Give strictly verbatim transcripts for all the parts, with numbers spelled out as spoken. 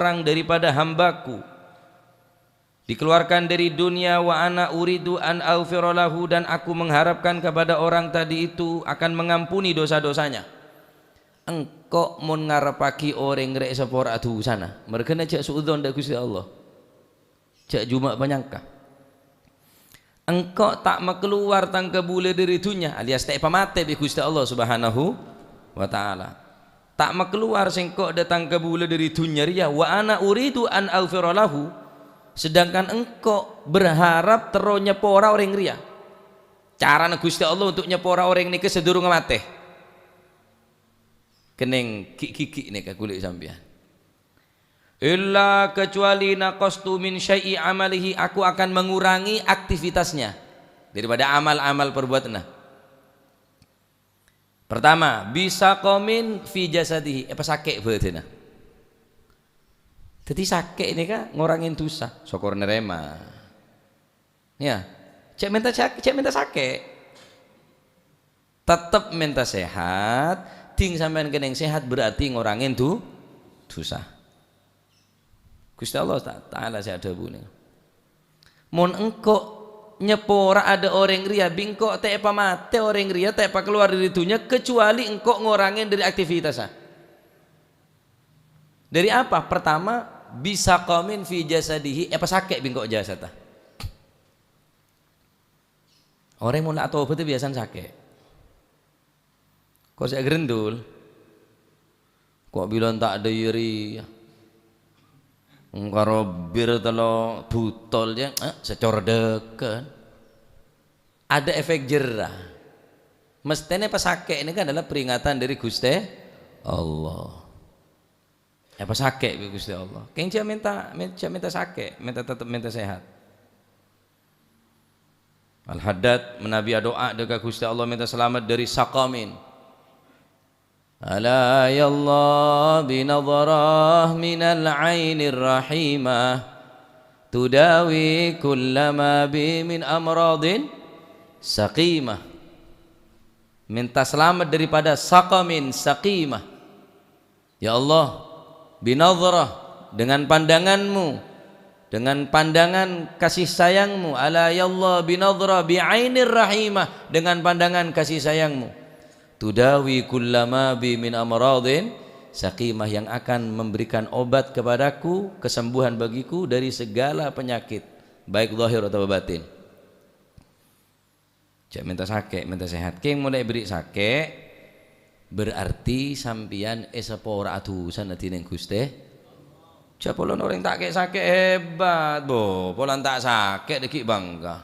seorang daripada hamba-Ku dikeluarkan dari dunia, wa ana uridu an aghfira lahu, dan Aku mengharapkan kepada orang tadi itu akan mengampuni dosa-dosanya. Engko' mon ngarebbhâghi orèng rè' èsapora'a dhusana, merghâna jhâ' su'udzon dâ' Ghustè Allah. Jhâ' jhumâ' panyangka. Engko' ta' makalowar tang kabulâ dâri dhunnya, alias ta' èpamatè bi' Ghustè Allah Subhanahu wa Ta'ala. Ta' makalowar sèngko' dâteng kabulâ dâri dhunnya rèya, wa ana uridu an aghfira lahu, sedangkan engko' berharap terro nyapora orèng rèya. Carana Ghustè Allah untuk nyapora orèng nèka sadurungnga matè. Kennèng ghi'-ghighi' nèka ghuli sampèyan. Illa kecuali naqastu min syai'i amalihi, aku akan mengurangi aktivitasnya daripada amal-amal perbuatanna. Pertama, bisaqamin fi jasadihi, èpasakè' bhâdhânna. Dhâddhi sakè' nèka ngorangè dhusa, sokor narèma. Ya, jhâ' mènta sak-, jhâ' mènta sakè'. Tettep mènta sehat, dhing sampèyan kennèng sehat berarti ngorangè du-, dhusa. Ghustè Allah Ta-, Ta'ala sè adhâbu nèka. Mon engko' nyapora dâ' orèng rèya, bi' engko' ta' èpamatè orèng rèya, ta' èpakalowar dâri dhunnya, kecuali engko' ngorangè dâri aktivitassa. Dâri apa? Pertama, bisaqamin fi jasadihi, èpasakè' bi' engko' jasadda. Orèng mon la atobhât biyasana sakè'. Kor sè agrendul. Kok bilang ta' dâ' iyâ rèya. Engkaro bir tello butol, ya, eh, sacordhâghân. Ada efek jera. Mestèna pasakè' ini kan adalah peringatan dari Ghustè Allah. Èpasakè' bi' Ghustè Allah. Kèng jhâ' mènta, mè-, jhâ' mènta sakè', mènta tetep mènta sehat. Al-Haddad manabi adu'a dâ' ka Ghustè Allah mènta salamet dâri saqamin. Ala ya Allah bi nadhrah minal ainir rahimah tudawi kullama bi min amradin saqimah. Mènta salamet dâripada saqamin saqimah. Ya Allah, binadhrah, dengan pandangan-Mu, dengan pandangan kasih sayang-Mu, ala ya Allah, binadhrah bi'ainir rahimah, dengan pandangan kasih sayang-Mu. Tudawi kullama bi min amradin saqimah, yang akan memberikan obat kepadaku, kesembuhan bagiku dari segala penyakit, baik zahir atau batin. Jhâ' mènta sakè', mènta sehat. Kèng molaè èberri' sakè', berarti sampèyan èsapora'a dhusana dhinèng Ghustè. Jhâ' polana orèng ta' kè'-sakè' hebat, bo, polana ta' sakè' dâgghi' bângga.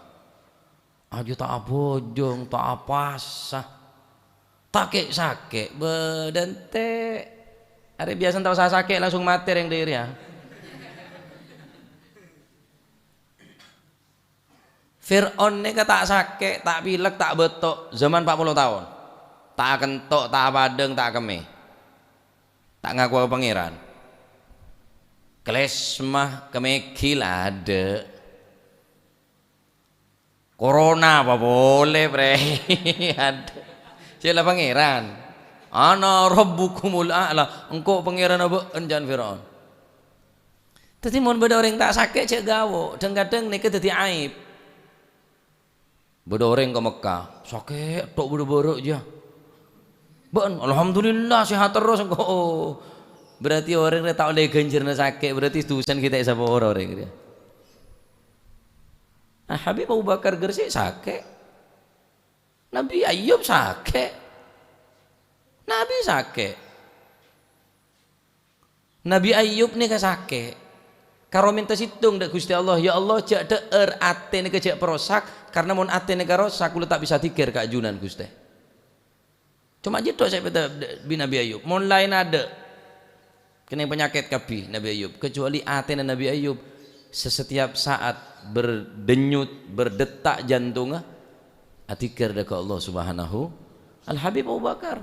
Aja ta' abhâjâng, ta' apasa. Ta' kè'-sakè', bâdân tè'. Arè biyasana ta' osa sakè', langsung matè rèng dâri, ya. Fir'aun nèka ta' sakè', ta' pilek, ta' bâto', zaman pa' polo taon. Ta' akento', ta' apadâng, ta' akemmè. Ta' ngakowa Pangèran. Klesma, kemegil, adâ'. Korona apa polè, Prè? Adâ'. Sè la Pangèran. "Ana rabbukumul a'la." Engko' Pangèranna bâ'en, can Fir'aun. Dhâddhi, mon bâdâ orèng ta' sakè', jhâ' gawo'. Dhâng-kadhâng nèka dhâddhi aib. Bâdâ orèng ka Mekkah, sakè' tok bâdâ bârâ' jiyâ. Bâ'en, "Alhamdulillah, sehat terros engko'." Berarti orèng rè ta' ollè ghânjhârânna sakè', berarti dhusana ghi' ta' èsapora orèng rèya. Nah, Habib Abu Bakar Gresik sakè'. Nabi Ayub sakè'. Nabi sakè'. Nabi Ayub nèka sakè'. Karo mènta sèttong dâ' Ghustè Allah, "Ya Allah, jhâ' dhâ'âr, atè nèka jhâ' parosak, karna mon atè nèka rosak, kaulâ ta' bisa dhikir ka ajunan, Ghustè." Coma jiyâ tok sè èpènta bi' Nabi Ayub. Mon laèn adâ', kennèng panyakèt kabbhi Nabi Ayub. Kecuali atèna Nabi Ayub setiap saat berdenyut, berdetak jantungnga, adzikir dâ' ka Allah Subhanahu. Al-Habib Abu Bakar.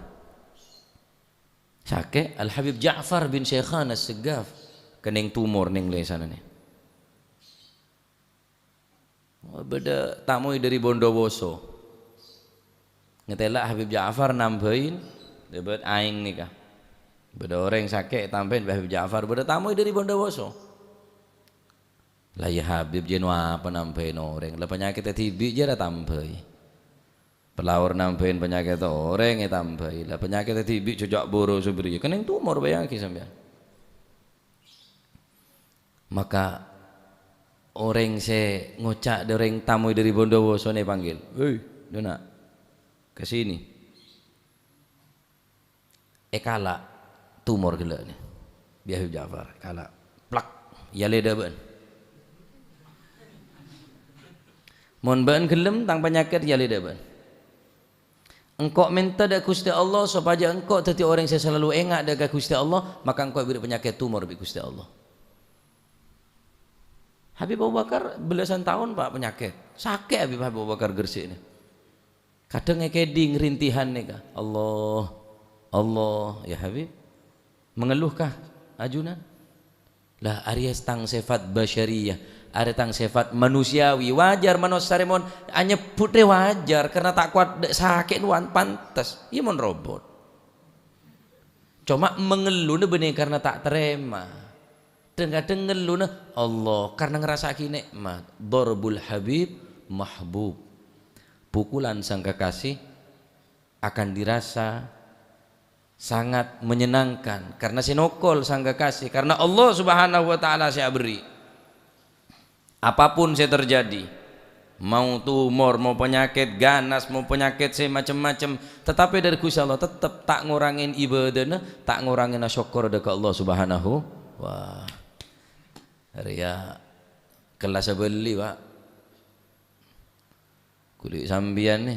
Sakè', Al-Habib Ja'far bin Syekhana As-Segaf kennèng tumor nèng lèsanna nè. Bâdâ tamoy dâri Bondowoso. Ngatèla' Habib Ja'far nambhâi dâbât aèng nèka. Bâdâ orèng sakè' ètambhâi bi' Habib Ja'far, bâdâ tamoy dâri Bondowoso. "La iyâ Habib, jhâ' no apa nambhâi orèng? La panyakèt dhibi' jhâ' ra tambhâi. Palaor nambhâi panyakèt orèng ètambhâi. La panyakèt dhibi' jhâ' bhuru sabâriyâ. Kenning tumor bâyângaghi sampèyan." Maka orèng sè ngoca' dâ-, orèng tamoy dâri Bondowoso nè panggil, "Hei, dâna', ka sini." Èkala' tumor ghellâ' nè. Bi' Habib Ja'far, èkala'. Plak, èyalè dâ' bâ'na. "Mon bâ'na ghellem tang panyakèt, èyalè dâ' bâ'na. Engko' mènta dâ' Ghustè Allah sopajâ engko' dhâddhi orèng sè salalu enga' dâ' ka Ghustè Allah, maka engko' èberri' panyakèt tumor bi' Ghustè Allah." Habib Abu Bakar belasan taon, Pak, panyakèt. Sakè' Habib, Habib Abu Bakar Gresik nè. Kadhâng èkèdhing rintihan nèka, "Allah, Allah, ya Habib, mengeluhkah ajunan?" "Lah, arèya tang sèfat basyariyah, arèya tang sèfat manusiawi. Wajar manossa rè mon anyebbhut rè wajar, karena ta' kowat dâ' sakè' nuwan pantes. Iyâ mon robot. Coma mangelluna bânnè karena ta' tarèma. Dhâng-kadhâng ngelluna Allah karena ngarassa'aghi nè'mat." Dharbul habib mahbub. Pukulan sang kekasih akan dirasa sangat menyenangkan karena sè nokol sang kekasih, karena Allah Subhanahu wa Ta'ala sè aberri'. Apapun sè terjadi, mau tumor, mau panyakèt ganas, mau panyakèt sè macem-macem, tetapi dâri Ghustè Allah tettep ta' ngorangè ibâdâna, ta' ngorangè sokkor dâ' ka Allah Subhanahu wa. Arèya kellas sabellè, Pak. Ghuli sampèyan nè.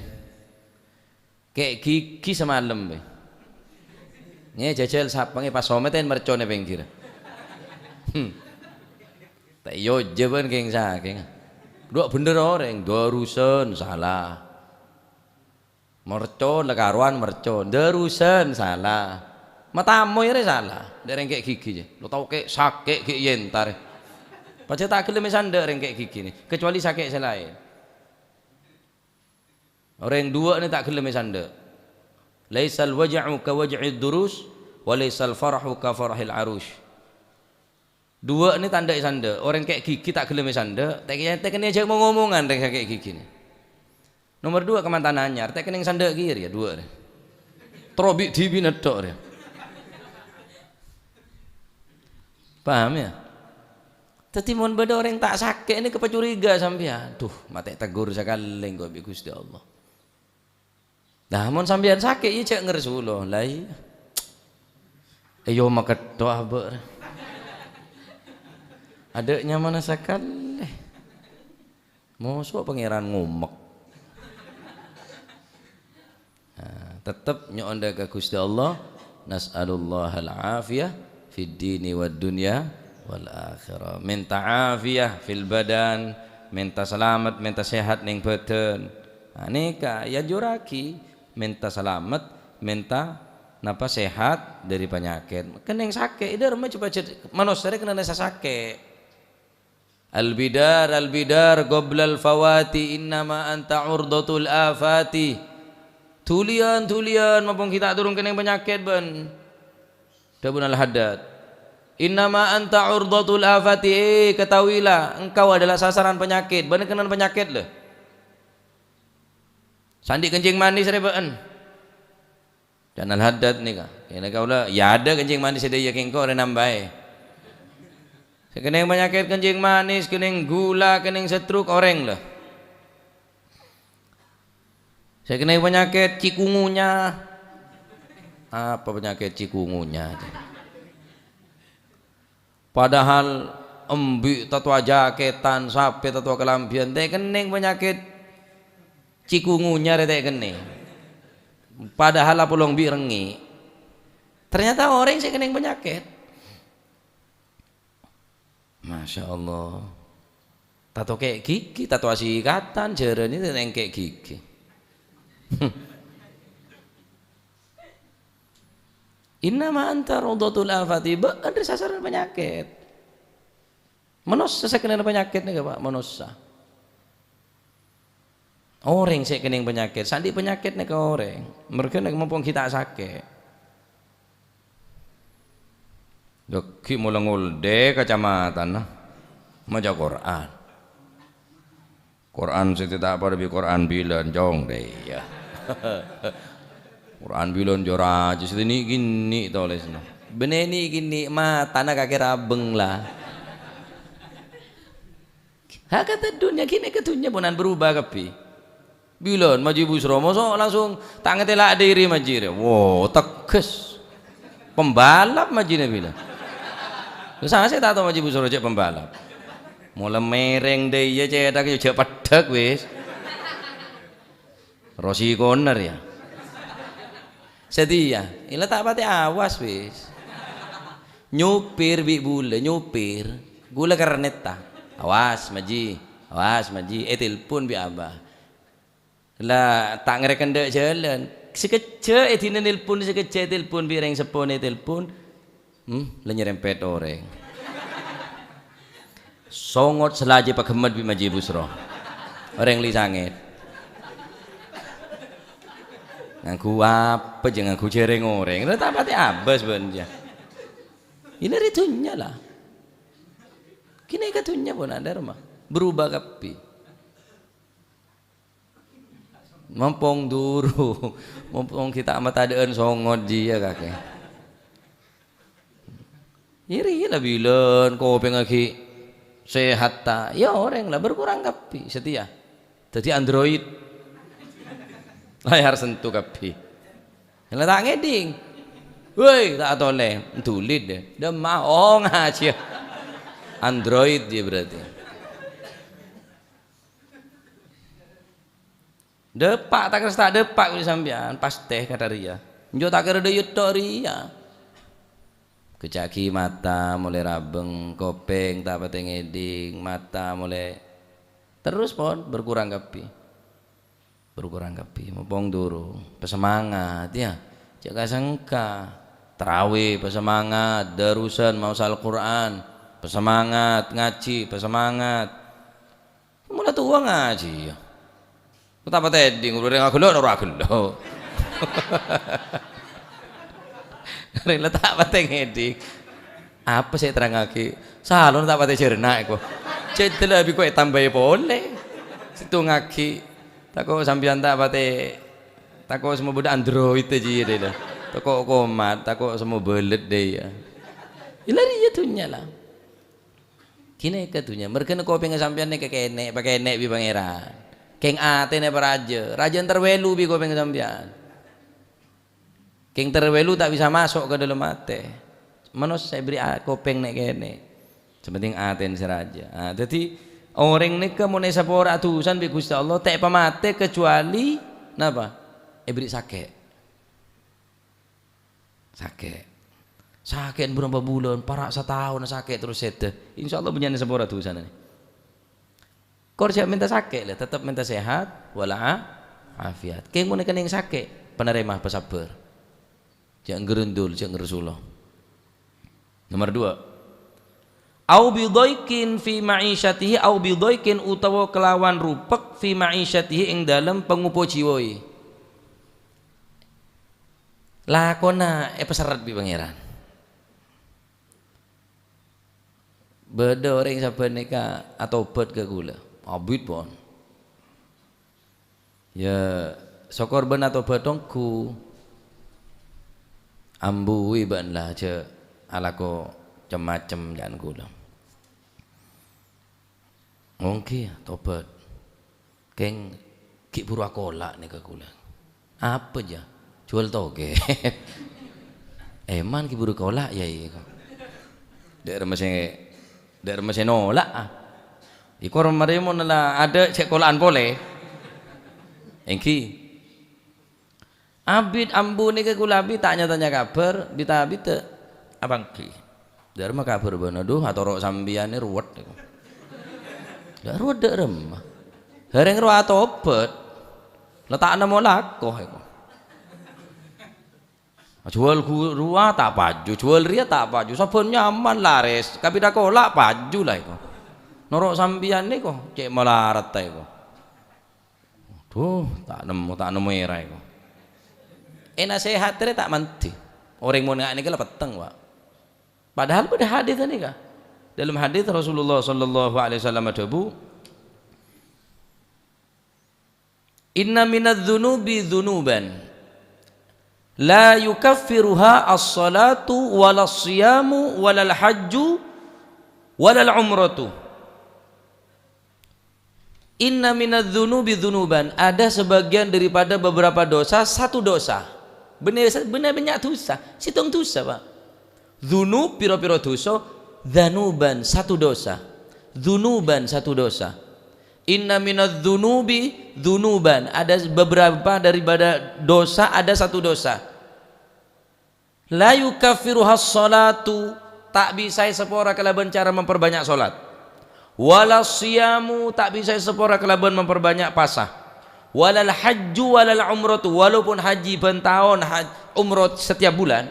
Kè' ghighi samalem, bâ. Ngè jhâjhâl sapa ngè pas somèten mercon è pèngghir. Hmm. Ta' èyojhâ bân kèng-sakèng. Dhu bhendher orèng, darusan salah. Mercon la karowan mercon, darusan salah. Matamoy arè salah, dâ' rèng kè' ghighi jâ. Lo tao kè' sakè' ghi' èyentar. Pajhât ta' ghellem èsandhâ' rèng kè' ghighi nè, kecuali sakè' sè laèn. Orèng duwâ' nè ta' ghellem èsandhâ'. "Laisal waja'u ka waj'id durus, wa laisal farahu ka farahil arus." Duwâ' nè ta' endâ' èsandhâ'. Orèng kè' ghighi ta' ghellem èsandhâ', tèkènè, tèkènè jhâ' mong-omongan rèng sakè' ghighi nè. Nomer duwâ' kamantan anyar, tèkènè sandhâ' kèya rèya duwâ' rè. Terro bi'-dhibi' nèddhâ' rèya. Paham, ya? Dhâddhi, mon bâdâ orèng ta' sakè' nèka pacuriga sampèyan, "Duh, matè' tegur sakalè engko' bi' Ghustè Allah." Nah, mon sampèyan sakè', iyâ jhâ' ngersulo. La iyâ. Èyo makètto' abâ'. Adâ' nyamana sakalè. Moso Pangèran ngomek. Nah, tettep nyo'on dâ' ka Ghustè Allah, "Nas'alullahal afiyah fid dini wad dunya wal akhirah." Mènta afiyah fil badan, mènta salamet, mènta sehat neng bâdân. Nah, nèka èanjurraghi, mènta salamet, mènta napa, sehat dâri panyakèt. Kennèng sakè', dâremma jhâ' pajhât manossa rè kennèng sakè'. "Al-bidar, al-bidar, qoblal fawati, innama anta urdatul afati." Dhuliyân, dhuliyân, mapong ghi' ta' durung kennèng panyakèt bân. Dhâbuna Al-Haddad, "Innama anta urdatul afati." Eh, ketahuilah, engkau adalah sasaran penyakit. Bâ'na kennèng panyakèt, lho. Sè andi' kencing manis rè bâ'na. Ca'na Al-Haddad nèka. Kènè kaulâ, ya ada kencing manis sè dâ' iyâ kèngko' rè nambâi. Sè kennèng panyakèt kencing manis, kennèng gula, kennèng stroke orèng, lho. Sè kennèng panyakèt cikungunya. Apa panyakèt cikungunya? Padahal embi' tatowa jakètan, sapè tatowa kalambhiyân, ta' kennèng panyakèt cikungunya rè ta' kennèng. Padahal apolong bi' rengngè'. Ternyata orèng sè kennèng panyakèt. Masya Allah. Tato kè' ghighi, tato asikatan, jhârâna ta' nèng kè' ghighi. "Innama anta urdatul afati," bâ'na rè sasaran panyakèt. Manossa sè kennèng panyakèt nèka, Pak, manossa. Orèng sè kennèng panyakèt, sè andi' panyakèt nèka orèng. Mergâ nèka mapong ghi' ta' sakè'. Dhâggi' mola ngoldhâ kacamatana, maca Qur'an. Qur'an sè ta' padâ bi' Qur'an bilân, cong, rè, iyâ. Qur'an bilân jâ' rajâ, sè ni'-kènè' tolèsna. Bânnè ni'-kènè' matana kakè rabâng, la. Hakadâ dhunnya, ghânèka dhunnya ponan berubah kabbhi. Bilân Maji Busro, mosok langsung ta' ngatèla' diri Maji rè. Wo, tegghes. Pembalap Majina bilân. Lha, sanga sè ta' tao Maji Busro jâ' pembalap. Mola mèrèng dâ' iyâ cèthak jâ' peddhek wis. Rosi Corner, ya. Satèya, ella ta' patè awas wis. Nyopir bi' bulâ, nyopir. Ghulâ kernet ta. Awas, Maji. Awas, Maji. Ètelpon bi' abah. La, ta' ngarè kendhâ' jhâlân. Sakejjhâ' èdina nelpon, sakejjhâ' ètelpon bi' rèng seppona ètelpon. Hmm, la nyerempet orèng. Songot sè lajâ paghemmet bi' Maji Busro. Orèng li sangèt. Ngangghu apa jâ, ngangghu jhârèng orèng. La ta' patè abâs bân jâ. Ella rè dhunnya, la. Ghânèka dhunnya ponan dârma. Berubah kabbhi. Mompong duru, mompong ghi' ta' matadâ'ân songot jiyâ kakè. Iyâ rèya la bilân kopèngnga ghi' sehat ta', iyâ orèng la berkurang kabbhi satèya. Dâddhi Android. Layar sentuh kabbhi. La ta' ngèdhing. Woi, ta' tolè, ndulid dâ. Dâmma, oh, ngajiyâ. Android jiyâ berarti. Dâpa', ta' kèra ta' dâpa' bi' sampèyan, pastè kantha rèya. Enjâ' ta' kèra dâ' iyâ tok rèya. Kèca'aghi mata molaè rabâng, kopèng ta' patè ngèdhing, mata molaè terros pon berkurang kabbhi. Berkurang kabbhi, mompong duru, pasemangat, yâ. Jhâ' ka-sengka. Tarawih, pasemangat, darusan, maos Al-Qur'an, pasemangat, ngajhi, pasemangat. Mola towa ngajhi, yâ. Ta' patè ngèdhing, orèng aghellâ' noro' aghellâ'. Orèng la ta' patè ngèdhing. Apa sè èterrangngaghi? Salon ta' patè jhârna, èko. Cèdâ la bi' ko' ètambâi polè. Sèttongngaghi. Tako' sampèyan ta' patè, tako' sè mobâdâ Android jiyâ dâ' la. Tako' komat, tako' sè mobâlât dâ' iyâ. Ella rèya dhunnya, la. Ghânèka dhunnya, mèrghâna kopèngnga sampèyan nèka kènè', pakènè' bi' Pangèran. Kèng atèna paraja, raja èntar wèlu bi' kopèngnga sampèyan. Kèng èntar wèlu ta' bisa maso' ka dâlem atè. Manossa èbherri' a-, kopèng nè'-kènè'. Sè pentèng atèna sè raja. Ah, dâddhi orèng nèka mon èsapora adusana bi' Ghustè Allah, ta' èpamatè kacuali napa? Èbherri' sakè'. Sakè'. Sakè'an bârâmpa bulân, para' sataon sakè' terros sèdhâ. Insyaallah bânnya'na sapora dusana. Kor jhâ' mènta sakè', la, tetep mènta sehat, wala a-, afiat. Kèng mon kennèng sakè', panarèma pasabbhâr. Jhâ' ngerundul, jhâ' ngersulo. Nomor dua. Au bidhaiqin fi ma'isyatihi, au bidhaiqin utawa kelawan rupek fi ma'isyatihi ing dalem pangopo jiwaè. Lakona èpaserret bi' Pangèran. Bâdâ orèng sapanèka atobhât ka kaulâ. Abit, pon. Yâ, sokor bâ'na atobhât ongghu. Ambuwi bâ'na la jhâ' alako cem-macem ca'na kaulâ. Ongghu, tobhât. Kèng ghi' bhuru akola' nèka kaulâ. Apa, jâ? Jhuwâl togè. Èman ghi' bhuru kola', yâ, iyâ. Dâ' remma sè, dâ' remma sè nolak, ah. Iko marè mon la adâ' sè kola'an polè. Èngghi. Abit ambu nèka kaulâ abit ta' nya-tanya kabhâr, bita-bita. Apa èngghi? Dâ' remma kabhâr bâ'na, "Dhu, atoro' sampèyan nè ruwet," èko. Dâ' ruwet dâ' remma. Rèng rowa atobhât. La ta' nemmo lako, èko. Jhuwâl ghu-, rowa ta' paju, jhuwâl rèya ta' paju, sabbhân nyaman larès, kabidhâ kola' paju la, èko. Noro' sampèyan nèko, cè' malarat, èko. Dhu, ta' nemmo, ta' nemmo èra, èko. Ènasèhat rè ta' mandhi. Orèng mon nga' nèka la petteng, Pak. Padahal bâdâ hadis nèka. Dalam hadis Rasulullah sallallahu alaihi wasallam adhâbu, "Inna minadz dzunubi dzunuban la yukaffiruha as-salatu walas siyamu walal hajju walal umratu." "Inna minadz dzunubi dzunuban," ada sebagian daripada beberapa dosa, satu dosa. Bânnè, bânnè bânnya' dosa, sèttong dosa, Pak. Dzunub, pira-pira dosa, dzanuban, satu dosa. Dzunuban, satu dosa. "Inna minadz dzunubi dzunuban," ada beberapa daripada dosa, ada satu dosa. "La yukaffiruhas sholatu," ta' bisa èsapora kalabân cara memperbanyak sholat. "Walas siyamu," ta' bisa èsapora kalabân memperbanyak pasa. "Walal hajju walal umratu," walaupun haji bân taon, haj-, umroh setiap bulan,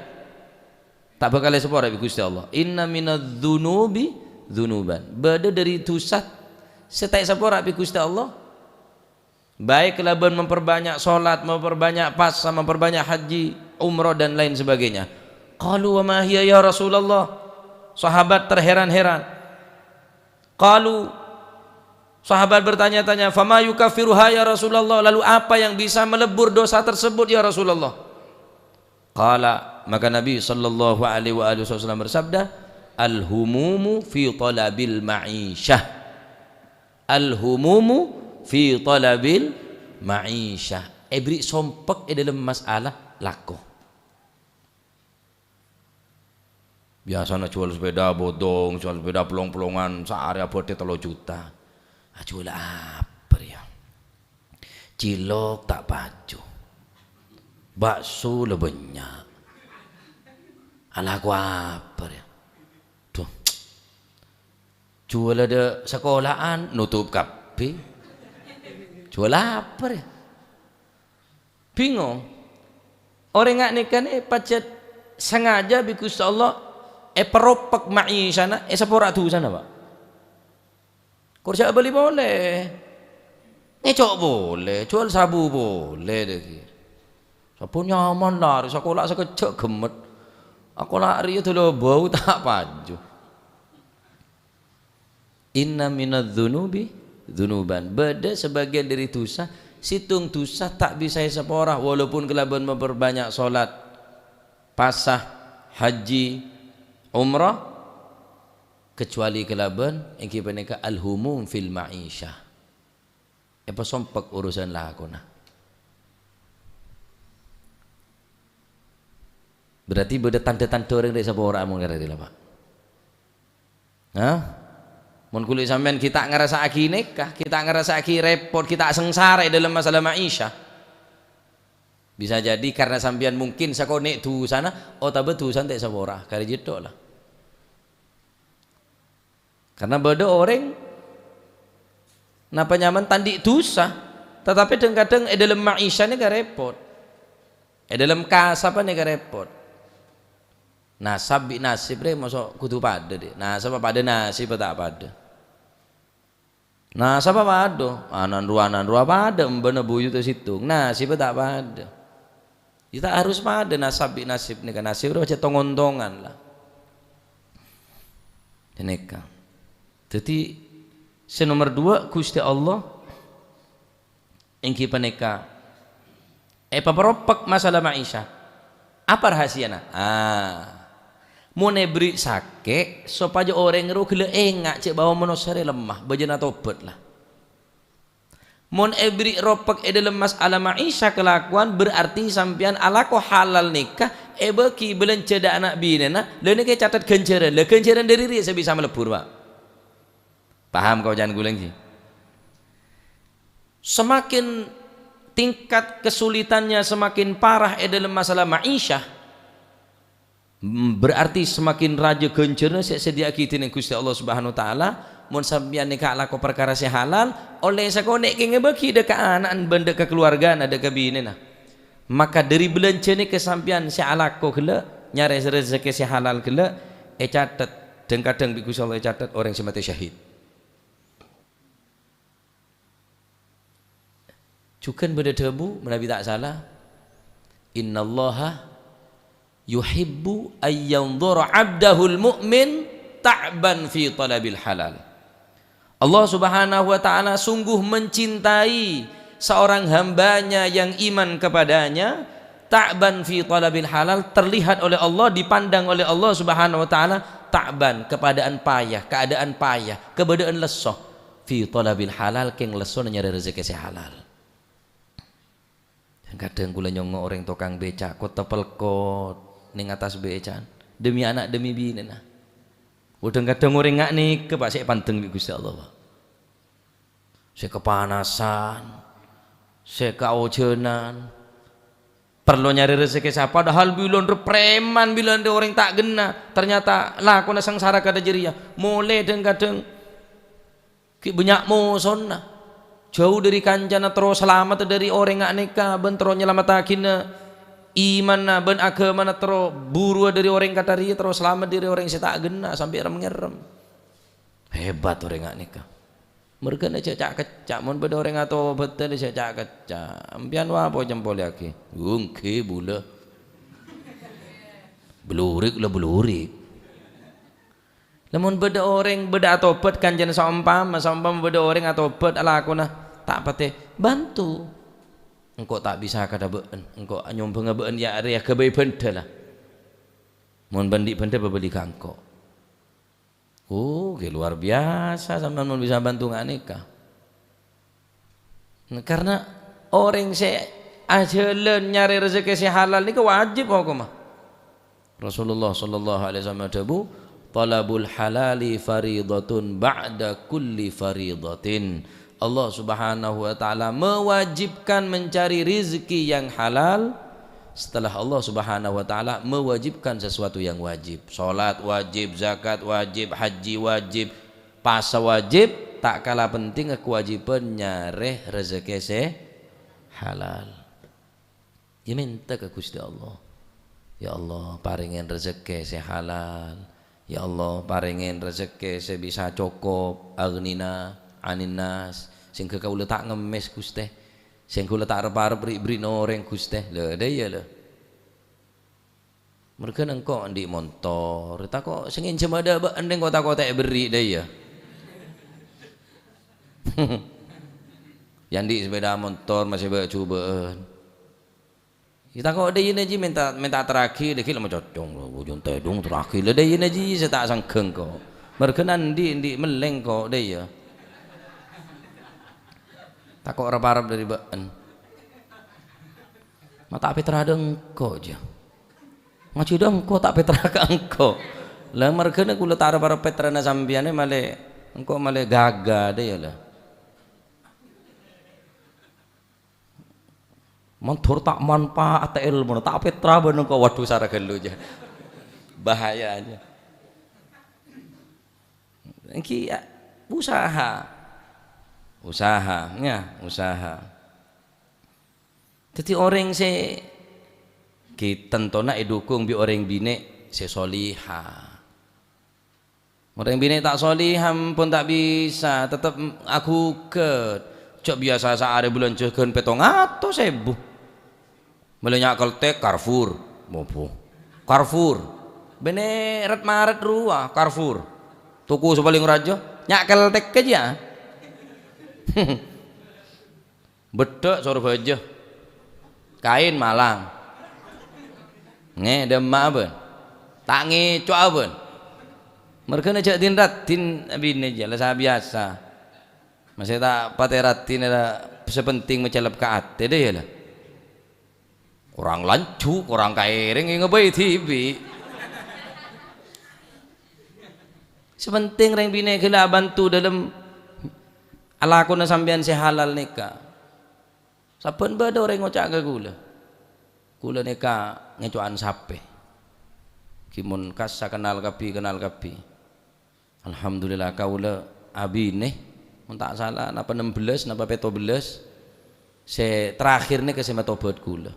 ta' bhâkal èsapora bi' Ghustè Allah. "Inna minadz dzunubi dzunuban." Bâdâ dâri dosa sè ta' èsapora bi' Ghustè Allah. Baik kalabân memperbanyak sholat, memperbanyak pasa, memperbanyak haji, umroh, dan lain sebagainya. Qalu, "Wa ma hiya ya Rasulullah?" Sahabat terheran-heran. Qalu, sahabat bertanya-tanya, "Fama yukaffiruha ya Rasulullah?" Lalu apa yang bisa melebur dosa tersebut, ya Rasulullah? Qala, maka Nabi sallallahu alaihi wa alihi wasallam bersabda, "Al-humumu fi talabil ma'isyah." Al-humumu fi talabil ma'isyah. Èberri' sompek è dâlem masalah lako. Biasana juwâl sepèda bodong, juwâl sepèda pelong-pelongan, saarè abâdhi tello juta. Ajuwâl apa rèya? Cilok ta' paju. Bakso la bânnya'. Alako apa rèya? Duh. Juwâl adâ' sakola'an, notop kabbhi. Juwâl apa rèya? Bingong. Orèng nga' nèka nè pajhât sengaja bi' Ghustè Allah èparopek ma'isyana, èsapora dusana, Pak. Kor jhâ' abâli polè. Ngèco' polè, juwâl sabu polè, dâggi'. Sabu nyaman larè, sakola' sakejjhâ' ghemmet. Akola' rèya dâlâ bâu ta' paju. Inna minadz dzunubi dzunuban. Bâdâ sabâgiyân dâri dusa, sèttong dusa ta' bisa èsapora, walaupun kalabân memperbanyak sholat, pasa, haji, umrah, kecuali kalabân èngghi panèka al-humum fil ma'isyah. Èpasompek urusan lakona. Berarti bâdâ tandhâ-tandhâ orèng rè' sapora mon karè rèla, Pak. Hah? Mon kulâ sampèyan ghi' ta' ngarassa'aghi nèka, ghi' ta' ngarassa'aghi rèpot, ghi' ta' sangsara è dâlem masalah ma'isyah. Bisa jadi karena sampèyan mungkin sakonè' dusana, otabâ dusana ta' èsapora, karè jhâ' tok la. Karena bâdâ orèng, napa nyaman ta' andi' dusa, tetapi dhâng-kadhâng è dâlem ma'isyana nèka rèpot. È dâlem kasabbhâna nèka rèpot. Nasab bi' nasib rè moso' kodhu padâ, dhi'. Nasab padâ, nasib ta' padâ. Nasab padâ, anan rowa, anan rowa padâ, embâna buyut sèttong, nasib ta' padâ. Ya, ta' harus padâ nasab bi' nasib nèka. Nasib rowa jhâ' tong-ontongan la. Nèka. Dhâddhi, sè nomer duwâ', Ghustè Allah èngghi panèka èpaparopek masalah ma'isyah. Apa rahasiana? Ah, mon èberri' sakè' sopajâ orèng rowa ghellâ' enga' jhâ' bahwa manossa rè lemma, bâjâna tobat la. Mon èberri' ropek è dâlem masalah ma'isyah kalakowan, berarti sampèyan alako halal nèka èbâghi bâlânjhâ dâ' ana' binèna, la nèka ècatet ghânjhârân. La ghânjhârân dâri rèya sè bisa malebbur, Pak. Paham kaoca'an kaulâ, èngghi? Semakin tingkat kesulitannya semakin parah è dâlem masalah ma'isyah, mm, berarti semakin rajâ ghânjhârânna sè èsadhiyâ'aghi dhinèng Ghustè Allah Subhanahu wa Ta'ala. Mon sampèyan nèka alako parkara sè halal, ollè sakonè' kèngèng bâghi dâ' ka ana'na bân dâ' ka kaluwargana, dâ' ka binèna. Maka dâri bâlânjhâ nèka sampèyan sè alako ghellâ', nyarè rejhekkè sè halal ghellâ', ècatet, dhâng-kadhâng bi' Ghustè Allah ècatet orèng sè matè syahid. Jhughân bâdâ dhâbu, manabi ta' sala, "Innallaha Yuhibbu ayyanzura abdahul mu'min ta'ban fi talabil halal. Allah Subhanahu wa Ta'ala sungguh mencintai seorang hambanya yang iman kepadanya, ta'ban fi talabil halal, terlihat oleh Allah, dipandang oleh Allah Subhanahu wa Ta'ala, ta'ban, keadaan payah, keadaan payah, keadaan lesso, fi talabil halal, keng lesso nyare rezeki se halal. Kadhâng kaulâ nyongngo' orèng tokang bèca' kot tapelkot neng attas bèca'an, demi ana' demi binèna. Kadhâng-kadhâng orèng nga' nèka, Pa', sè èpandeng bi' Ghustè Allah, Pa'. Sè kapanasan, sè kaojhânan, parlo nyarè rejhekkè sapa, padahal bilân rè preman, bilân rè orèng ta' ghenna'. Ternyata lakona sangsara kadhâ' jârèya. Molè dhâng-kadhâng ghi' bânnya' mosona, jhâu dhâri kancana, terro salamet dhâri orèng nga' nèka, bân terro nyalamettaghina imanna bân aghâmana, terro buruwâ dhâri orèng kantha rèya, terro salamet dhâri orèng sè ta' ghenna' sampè' rem-ngerrem. Hebat orèng nga' nèka. Marghâna jhâ' ca'-kecca', mon bâdâ orèng atobhât, jhâ' ca'-kecca'. Empèyan wa apo ècempolèyaghi? Èngghi, bulâ. Blurik la blurik. Lamon bâdâ orèng, bâdâ atobhât, kancana saompama, saompama bâdâ orèng atobhât alakona ta' patè, bantu. Engko' ta' bisa kadhâ' bâ'en, engko' anyombhângnga bâ'en ya' rèya ghâbây bhândhâ la. Mon bâ'en andi' bhândhâ, pabâli ka engko'. Oh, ghi' luar biasa sampèyan mon bisa bantu nga' nèka. Nah, karna orèng sè ajhâlân nyarè rejhekkè sè halal nèka wajib hokomma. Rasulullah sallallahu alaihi wasallam adhâbu, "Thalabul halali faridatun ba'da kulli faridatin." Allah Subhanahu wa Ta'ala mewajibkan mencari rezeki yang halal setelah Allah Subhanahu wa Ta'ala mewajibkan sesuatu yang wajib. Salat wajib, zakat wajib, haji wajib, pasa wajib, ta' kala pentingnga kawâjibhân nyarè rejhekkè sè halal. Ya, mènta ka Ghustè Allah. "Ya Allah, parèngè rejhekkè sè halal. Ya Allah, parèngè rejhekkè sè bisa cokop, aghnina 'anin nas, sehingga kaulâ ta' ngemmès, Ghustè. Sehingga kaulâ ta' rep-arep ri'-bherri'na orèng, Ghustè." La, dâ' iyâ, la. Marghâna engko' andi' montor, tako' sè ngènjhâm adâ' bâ'en engko' tako' ta' èberri', dâ' iyâ. Ya andi' sepèda montor masè bâ'-jhubâ'ân. Ya tako' dâ' iyâ nèji mènta, mènta terraghi, dâgghi' la macocong, bujung tèdung terraghi, la dâ' iyâ nèji sè ta' sangghâ engko'. Marghâna andi', andi' mellè engko', dâ' iyâ. Tako' rep-arep dhâri bâ'en. Ma' ta' pètra dâ' engko', jâ. Ngajhi dâ' engko', ta' pètra ka engko'. La, marghâna kaulâ ta' rep-arep pètrana sampèyan, malè, engko' malè ghâghâ, dâ' iyâ, la. Mandhâr ta' manfaat èlmona, ta' pètra bân engko', waduh, sara ghâllu, jâ. Bahayanya. Èngghi, ya, usaha. Usaha, ya, usaha. Dhâddhi orèng sè ghi' tantona èdhukung bi' orèng binè' sè soliha. Orèng binè' ta' soliha ampon ta' bisa, tettep aghugât. Jhâ' biyasa saarè bâlânjhâ ghân pèttong atos èbu. Mèlè nya' keltek, Carrefour. Mopo. Carrefour. Binè' ret-marèt rowa, Carrefour. Toko sè palèng rajâ, nya' keltek kèjâ. Beddhâ' Sorbhâjâ. Kaèn Malang. Ngè, dâmma'a bân. Ta' ngèco'a bân. Marghâna jhâ' din-raddhin abinè jâ, la sabiyasa. Masè ta' patè raddhin, la sè penting macèlep ka atè, dâ' iyâ, la. Korang lanjhu, korang kaèrèng, èngabây dhibi'. Sè penting rèng binè' ghellâ' abhânto dâlem alakona sampèyan sè halal nèka. Sabbhân bâdâ orèng ngoca' ka kaulâ, "Kaulâ nèka ngèco'an sapè." Ghi' mon kassa kennal kabbhi, kennal kabbhi. Alhamdulillah, kaulâ abinè, mon ta' sala, napa nem bellâs, napa pètto bellâs, sè terakhir nèka sè matobhât kaulâ.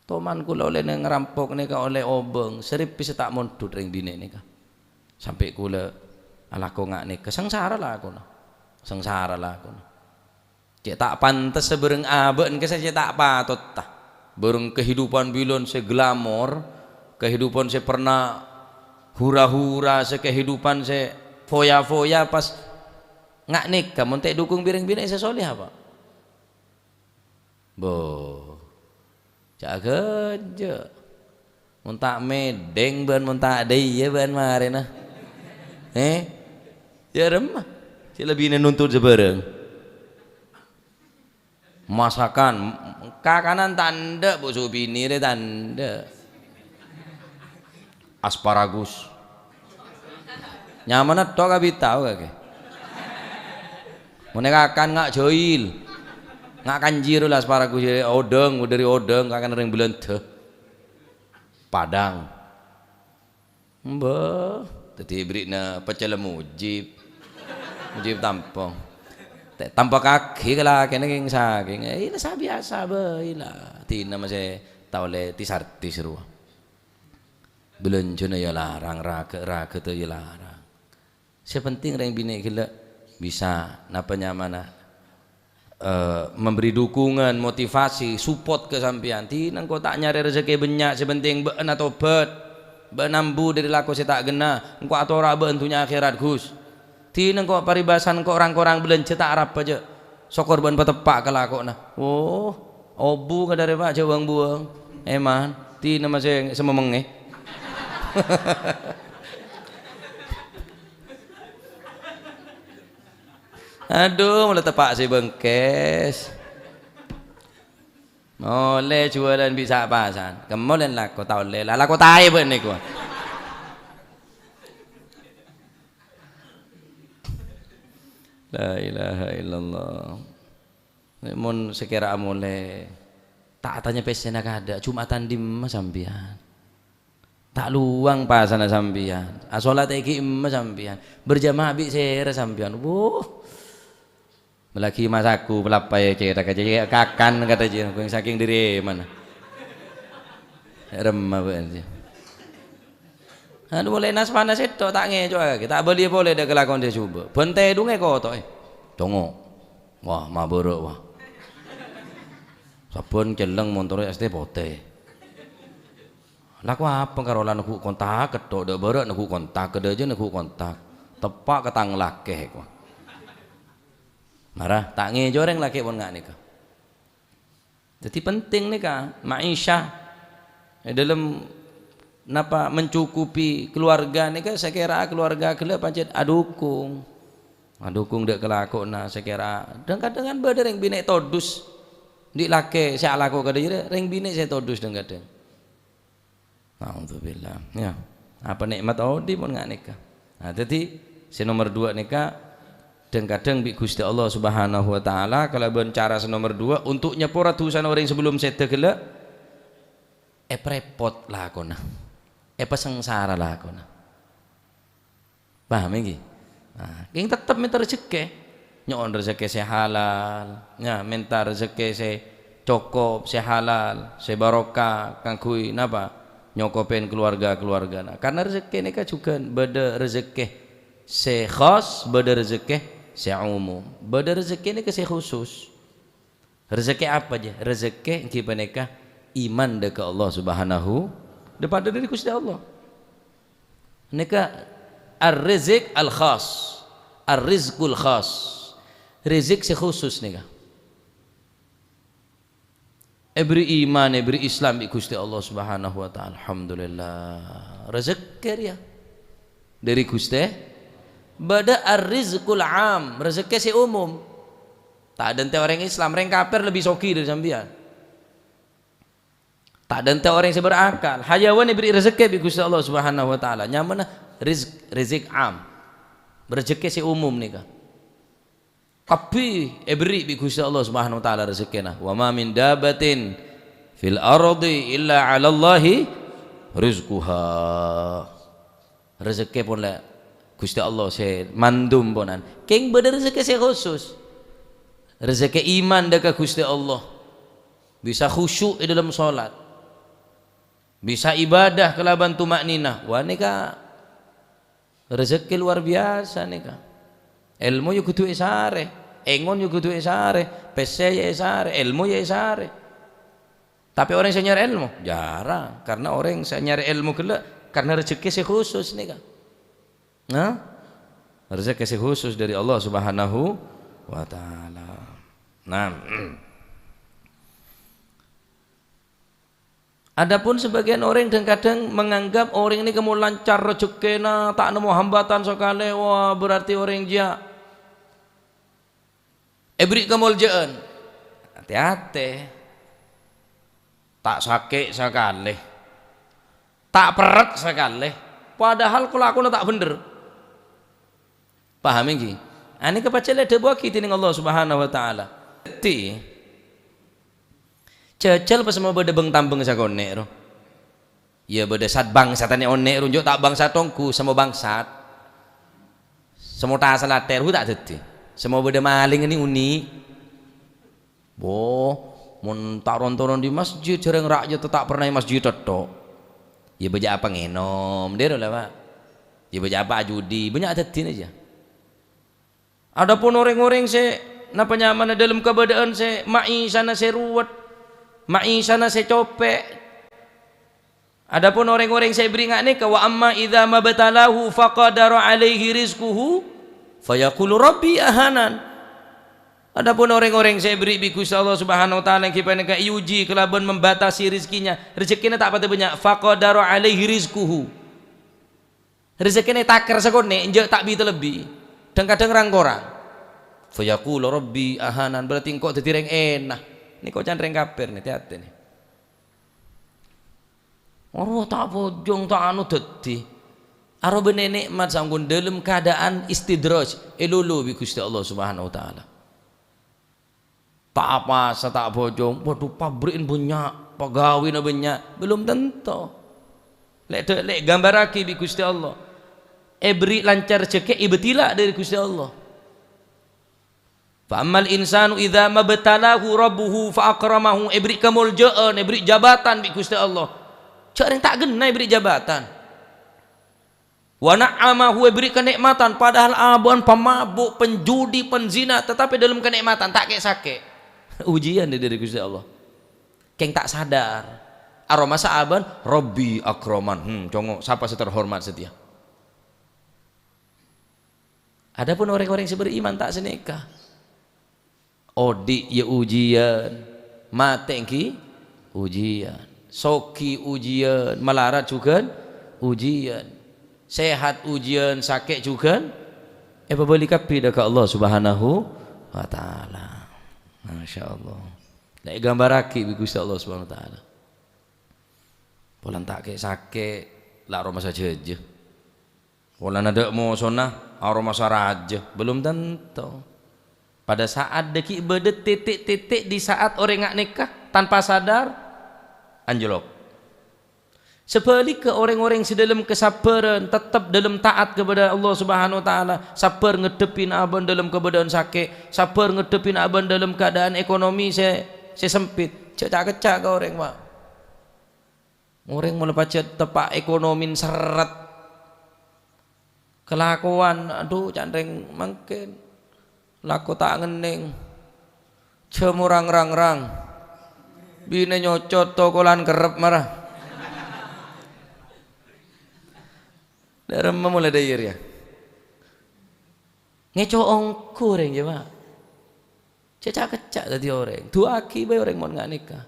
Toman kaulâ ollè neng rampok nèka ollè obâng, saripi sè ta' mondhut rèng binè' nèka. Sampè' kaulâ alako nga' nèka, sangsara lakona. Sangsara lakona. Cè' ta' pantes sabârâng abâ'na kassa' cè' ta' patotta. Bâreng kehidupan bilân sè glamor, kehidupan sè perna hura-hura, sè kehidupan sè foya-foya, pas nga' nèka, mon ta' èdukung bi' rèng binè' sè soleh apa? Bo, ca' ghânjhâ'. Mon ta' mèdhing bân mon ta' dâiyâ bân marèna. He? Yâ remma. Sè lebbi nuntut sabârâng. Masakan, kakanan ta' endâ', Bu, subinirè ta' endâ'. Asparagus. Nyamana tok abit tao kakè. Mon èkakan nga' jahil. Nga' kanjir la asparagus, odhâng, dhâri odhâng, kakan rèng Belanda. Padang. Mbah, dhâddhi èberri'na pecel Mujib. Mujib Tampong. Ta' tampakaghi ka lakèna kèng-sakèng. Eh, la sabiyasa bhâi la. Dhina masè ta' ollè tis-artis rowa. Bâlânjhâna yâ larang, ragâ-ragâdhâ yâ larang. Sè penting rèng binè' ghellâ' bisa, napa nyamana, eh, memberi dukungan, motivasi, support ka sampèyan. Dhina engko' ta' nyarè rejhekkè bânnya', sè penting bâ'na tobhât. Bâ'na ambu dhâri lako sè ta' ghenna. Engko' atora' bâ'na dhunnya akhèrat, Gus. Dhina engko' paribasana engko' rang-korang bâlânjhâ ta' arapa, jâ'. Sokor bâ'na pateppa' ka lako'na. Oh, obu kadhârè, Pak, jâ' wâng-buwâng. Èman, dhina masè samemengngè. Adhu, mula teppa' sè bengkes. Molè juwâlân bi' sa' pasan. Kemmolèn lako ta' ollè. La lako taè bâ'na nèko. La ilaha illallah. Mon sakèra amolè, ta' atanya pèssèna kadâ', Jum'atan dimma sampèyan? Ta' lowang pasana sampèyan? Asolat è ghi' emma sampèyan? Berjamaah bi' sèra sampèyan? Wuh. Malaghi masaku, palapaè cèthagghâ cè' kakan kadhâ' jiyâ, sakèng dhâri mana? Remma bâ'na jiyâ. Anu, molè nas-panas sèttong, ta' ngèco'aghi, ta' bâliyâ polè dhâ' kalakowan sè jhubâ'. Bân tèdhungnga èkoto'è. Tongo. Wah, mabârâ', wah. Sabbhân celleng montorra S T potè. Lako apa karo la neggu' kontak, ketto' dhâ' bârâ' neggu' kontak, kadhâjâ neggu' kontak. Teppa' ka tang lakè, wah. Mara, ta' ngèco' rèng lakè' pon nga' nèka. Dhâddhi penting nèka, ma'isyah è dâlem napa mencukupi keluarga nèka, sakèra keluarga ghellâ' pancèn adukung. Adukung dhâ' kalakowanna sakèra. Dhâng-kadhâng kan bâdâ rèng binè' todus. Andi' lakè sè alako kadhâjâ rè, rèng binè' sè todus dhâng-kadhâng. Naudzubillah. Ya. Apa nè'mat odi pon nga' nèka. Nah, dhâddhi sè nomer duwâ' nèka, dhâng-kadhâng bi' Ghustè Allah Subhanahu wa Ta'ala kalabân cara sè nomer duwâ' untuk nyepora dhusana orèng sabellum sèdhâ ghellâ', èparèpot lakona, èpasangsara lakona. Paham ènggi? Nah, kèng tettep mènta rejekkè. Nyo'on rejekkè sè halal, ya, mènta rejekkè sè cokop, sè halal, sè barokah, kaangghuy napa? Nyokopèn keluarga-keluargana. Karna rejekkè nèka jhughân bâdâ rejekkè sè khas, bâdâ rejekkè sè umum. Bâdâ rejekkè nèka sè khusus. Rejekkè apa, jâ? Rejekkè ènggi panèka iman dhâ' ka Allah Subhanahu, dhâ-, padâ dhâri Ghustè Allah. Nèka ar-rizq al-khas, ar-rizqul khas. Rizq sè khusus nèka. Èbherri' iman, èbherri' Islam bi' Ghustè Allah Subhanahu wa Ta'ala. Alhamdulillah. Rejekkè rèya dhâri Ghustè. Bâdâ ar-rizqul am, rejekkè sè umum. Ta' dântè' orèng Islam, rèng kafir lebbi soghi dhâri sampèyan. Ta' dântè' orèng sè berakal. Hayawan èbherri' rejekkè bi' Ghustè Allah Subhanahu wa Ta'ala. Nyamana rizq, rizq am. Rejekkè sè umum nèka. Kabbhi èbherri' bi' Ghustè Allah Subhanahu wa Ta'ala rejekkèna. "Wa ma min dabbatin fil ardi illa 'alallahi rizquha." Rejekkè pon la Ghustè Allah sè mandum ponan. Kèng bâdâ rejekkè sè khusus. Rejekkè iman dhâ' ka Ghustè Allah. Bisa khusyuk è dâlem sholat. Bisa ibadah kalabân tuma'ninah. Wah, nèka rejekkè luar biasa nèka. Èlmo ya kodhu èsarè. Èngon ya kodhu èsarè. Pèssè ya èsarè. Èlmo ya èsarè. Tapè orèng sè nyarè èlmo? Jhârâng, karena orèng sè nyarè èlmo ghellâ' karena rejhekkè sè khusus nèka. Nah, rejhekkè sè khusus dâri Allah Subhanahu wa Ta'ala. Nah, adapun sebagian orèng dhâng-kadhâng menganggap orèng nèka mon lancar rejekkèna, ta' nemmo hambatan sakalè, wah, berarti orèng jiyâ èbherri' kamoljâ'ân. Ate-ate. Ta' sakè' sakalè. Ta' perrèt sakalè. Padahal kalakowanna ta' bhendher. Paham ènggi? Anèka pajhât la èdhâbuwaghi dhinèng Allah Subhanahu wa Ta'ala. Dhâddhi, jhâjhâl pas ma' bâdâ beng-tambeng sakonè', ro. Iyâ, bâdâ sat-bangsat anè'-onè' ro, jhâ' ta' bangsat ongghu, semmo bangsat. Semmo ta' salathèr, hu, ta' dhâddhi. Semmo bâdâ malèng nè' onè'. Bo, mon ta' ron-toron è masjid, jhârâng ra'yat ta' pernah è masjid tèttè'. Iyâ, bâjâ apa ngènom, dhâri la, Pak. Iyâ, bâjâ apa ajudi, bânnya' dhâddhina jiyâ. Adapun orèng-orèng sè napa nyamana dâlem kabâdâ'ân sè ma'isyana sè ruwet, ma'isyana sè copè', adapun orèng-orèng sè èbherri' nga' nèka, "Wa amma idza mabtalahu faqadara alaihi rizquhu, fayaqulu, 'Rabbi ahanan.'" Adapun orèng-orèng sè èbherri' bi' Ghustè Allah Subhanahu wa Ta'ala ènggi panèka èuji kalabân membatasi rezekinya, rejekkèna ta' patè bânnya', faqadara alaihi rizquhu. Rejekkèna ètakèr sakonè', enjâ' ta' bi-talebbi, dhâng-kadhâng rang-korang. Fayaqulu, "Rabbi ahanan," berarti engko' dhâddhi rèng èna. Nèko can rèng kafir nè, tè-atè nè. Aro ta' bhujung, ta' anu dhâddhi. Aro bânnè nè'mat saongghuna dâlem keadaan istidraj, èlolo bi' Ghustè Allah Subhanahu wa Ta'ala. Ta' apasa, ta' bhujung, waduh, pabrikna bânnya', pagawèna bânnya', belum tentu. Lè', lè' èghâmbarraghi bi' Ghustè Allah. Èbherri' lancar rejekkè, èbtila dâri Ghustè Allah. "Fa ammal insanu idza mabtalahu rabbuhu fa akramahu," èbherri' kamoljâ'ân, èbherri' jabatan bi' Ghustè Allah. Jhâ' rèng ta' ghenna èbherri' jabatan. "Wa na'amahu," èbherri' kanè'matan, padahal abâ'na pamabuk, penjudi, penzina, tetapi dâlem kanè'matan ta' kè'-sakè'. Ujian dâri Ghustè Allah. Kèng ta' sadar. Aromasa abâ'na, "Rabbi akraman." Hmm, congo', sapa sè terhormat satèya? Adapun orèng-orèng sè beriman ta' sanèka. Odi' ya ujian, matè ènggi ujian, soghi ujian, malarat jhughân ujian, sehat ujian, sakè' jhughân, èpabâli kabbhi dâ' ka Allah Subhanahu wa Ta'ala. Masya Allah. La èghâmbarraghi bi' Ghustè Allah Subhanahu wa Ta'ala. Polana ta' kè'-sakè', la aromasa jhâjâ. Polana dâ' mosona, aromasa rajâ. Belum tentu. Pada saat dâgghi' bâdâ titik-titik di saat orèng nga' nèka tanpa sadar, anjlok. Sabhâligghâ, orèng-orèng sè dâlem kasabhârân, teptep dâlem taat kepada Allah Subhanahu wa Ta'ala, sabbhâr ngaddhebbhi na' abâ'na dâlem kabâdâ'ân sakè', sabbhâr ngaddhebbhi na' abâ'na dâlem keadaan ekonomi sè, sè sempit, jhâ' ca'-kècca' ka orèng, Pak. Orèng molaè pajhât teppa' ekonomin serret. Kalakowan, adhu, ca'na rèng mangkèn. Lako ta' ngennèng. Jhâmo rang-rang-rang. Binè nyocot tokolan kerrep mara. Dâremma molaè dâjâ rèya. Ngèco' ongghu orèng, yâ, Pak. Jhâ' ca'-kècca' dhâddhi orèng. Du'aaghi bhâi orèng mon nga' nèka.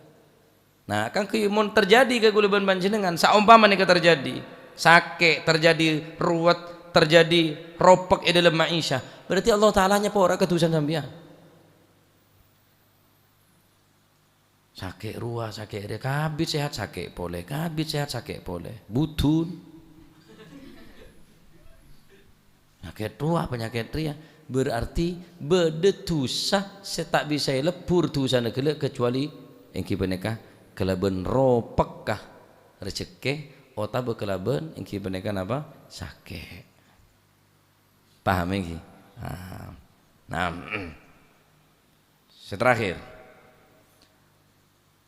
Nah, kaangghuy mon terjadi ka kaulâ bân panjhennengngan, saompama nèka terjadi, sakè', terjadi ruwet, terjadi ropek è dâlem ma'isyah, berarti Allah Ta'ala nyapora ka dhusana sampèyan. Sakè' rowa, sakè' rèya, kabbhi sehat, sakè' polè, kabbhi sehat, sakè' polè. Budun. Panyakèt rowa, panyakèt rèya. Berarti bâdâ dhusa sè ta' bisa èlebbur dhusana ghellâ' kecuali ènggi panèka kalabân ropekka rejekkè otabâ kalabân ènggi panèka napa? Sakè'. Paham ènggi? Nah. Nah. Sè terakhir.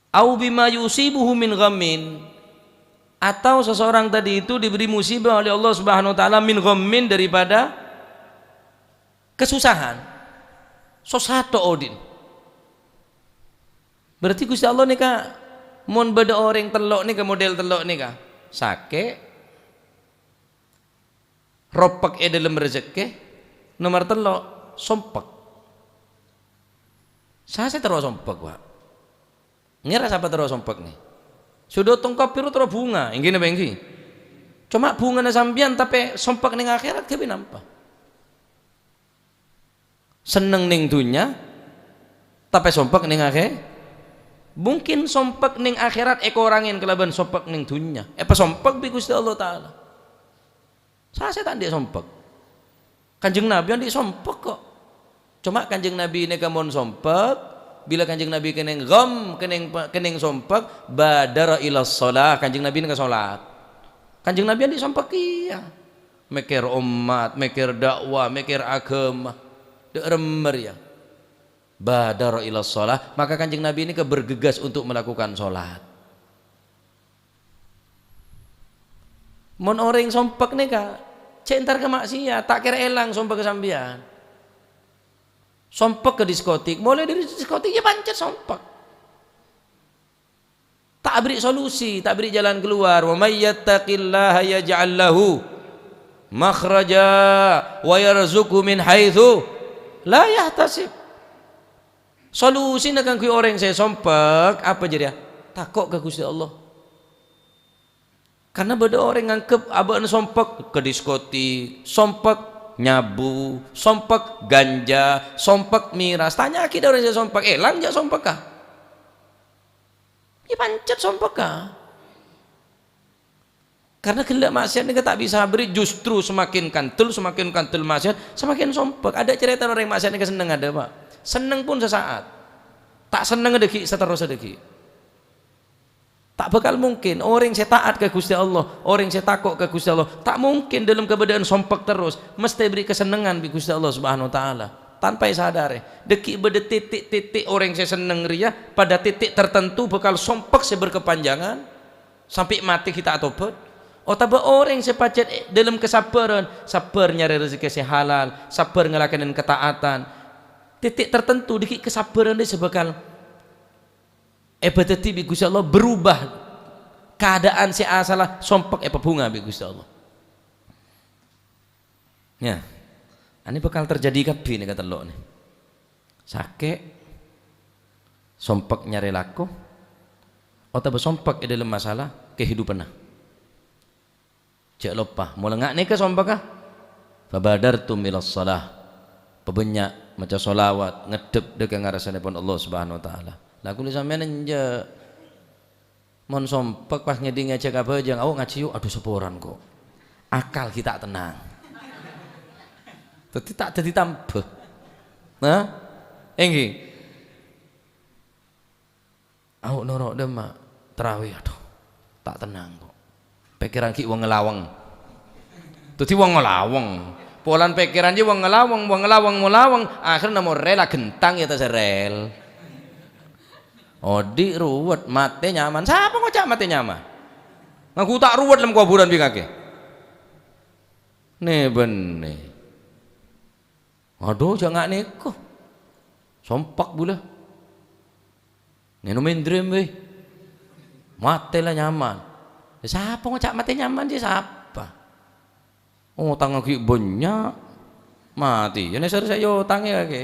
"Au bima yusibuhu min ghammin," atau seseorang tadi itu diberi musibah oleh Allah Subhanahu wa Ta'ala, min ghammin, daripada kesusahan. Sossa tok odi'na. Berarti Ghustè Allah nèka Mon bâdâ orèng tello' nèka, model tello' nèka, sakè', ropek è dâlem rejekkè, nomer tello', sompek. Sasè terro sompek, Pak. Ngèra sapa terro sompek, nè? Sudut tongkop biru terro bhunga, èngghi napa èngghi? Coma bhungana sampèyan, tapè sompek neng akhèrat, ghâbây napa? Senneng neng dhunnya, tapè sompek neng akhè-, mungkin sompek neng akhèrat èkorangè kalabân sompek neng dhunnya. Èpasompek bi' Ghustè Allah Ta'ala. Sasè ta' andi' sompek. Kanjeng Nabi andi' sompek, kok. Coma Kanjeng Nabi nèka mon sompek, bilâ Kanjeng Nabi kennèng gham, kennèng, kennèng sompek, badara ila shalah. Kanjeng Nabi nèka sholat. Kanjeng Nabi andi' sompek kèya. Mèkkèr ommat, mèkkèr dakwah, mèkkèr aghâma. Dâ' remma rèya. Badara ila shalah, maka Kanjeng Nabi nèka bergegas untuk melakukan sholat. Mon orèng sompek nèka, cè' entar ka maksiat, ta' kèra èlang sompek sampèyan. Sompek ka diskotik, molaè dâri diskotik, iyâ pancet sompek. Ta' aberri' solusi, ta' aberri' jalan keluar. "Wa may yattaqillaha yaj'al lahu makhraja wa yarzuqhu min haitsu la yahtasib." Solusina kaangghuy orèng sè sompek apa jârèya? Tako' ka Ghustè Allah. Karna bâdâ orèng nganggep abâ'na sompek ka diskotik, sompek nyabu, sompek ganja, sompek miras. Tanya'aghi dâ' orèng sè sompek, èlang jâ' sompekka? Iyâ pancet sompekka. Karna ghellâ' maksiat nèka ta' bisa aberri', justru semakin kantel, semakin kantel maksiat, semakin sompek. Adâ' carètana orèng maksiat nèka senneng adâ', Pak. Senneng pon sasaat. Ta' senneng dâgghi', saterrossa dâgghi'. Ta' bhâkal mungkin. Orèng sè ta'at ka Ghustè Allah, orèng sè tako' ka Ghustè Allah, ta' mungkin dâlem kabâdâ'ân sompek terros. Mestè èberri' kasennengngan bi' Ghustè Allah Subhanahu wa Ta'ala. Tanpa èsadarè, dâgghi' bâdâ titik-titik orèng sè senneng rèya, padâ titik tartanto bhâkal sompek sè berkepanjangan, sampè' matè ghi' ta' atobhât. Otabâ orèng sè pajhât è dâlem kasabhârân, sabbhâr nyarè rejekkè sè halal, sabbhâr ngalakènè kataatan, titik tartanto dâgghi' kasabhârân rèya sè bhâkal èpadâddhi bi' Ghustè Allah, berubah keadaan sè asalla sompek èpabhunga bi' Ghustè Allah. Yâ, anè bhâkal terjadi kabbhi nèka tello' nè. Sakè', sompek nyarè lako, otabâ sompek è dâlem masalah kehidupanna. Jhâ' loppa, mola nga' nèka sompekka. Fabadartum ila shalah. Pabânnya' maca sholawat, ngeddhep dâ' ka ngarsannèpon Allah Subhanahu wa Ta'ala. La kulâ sampèyan enjâ'. Mon sompek pas ngèdingè jhâ' kabhâjâng, "Ayo ngajhi, yu." Adhu, saporana, kok. Akal ghi' ta' tennang. Dâddhi ta' dâddhi tambhâ. Hah? Èngghi. Au noro' dâ' emma' tarawih, adhu, ta' tennang, kok. Pèkkèran ghi' wong ngalawèng. Dâddhi wong ngalawèng. Polana pèkkèran jiyâ wong ngalawèng, wong ngalawèng, ngalawèng. Akhèrra namong rèl aghentang è attas rèl. Odi' ruwet, matè nyaman. Sapa ngoca' matè nyaman? Ngangghu ta' ruwet lem kobhurân bi' kakè. Nè-bânnè. Adhu, jhâ' nga' nèko. Sompek bulâ. Ngènom Endrem, wè. Matè la nyaman. Yâ, sapa ngoca' matè nyaman, jiyâ sapa? Otangnga ghi' bânnya'. Matè, yâ, nèser sè èotangè, kakè.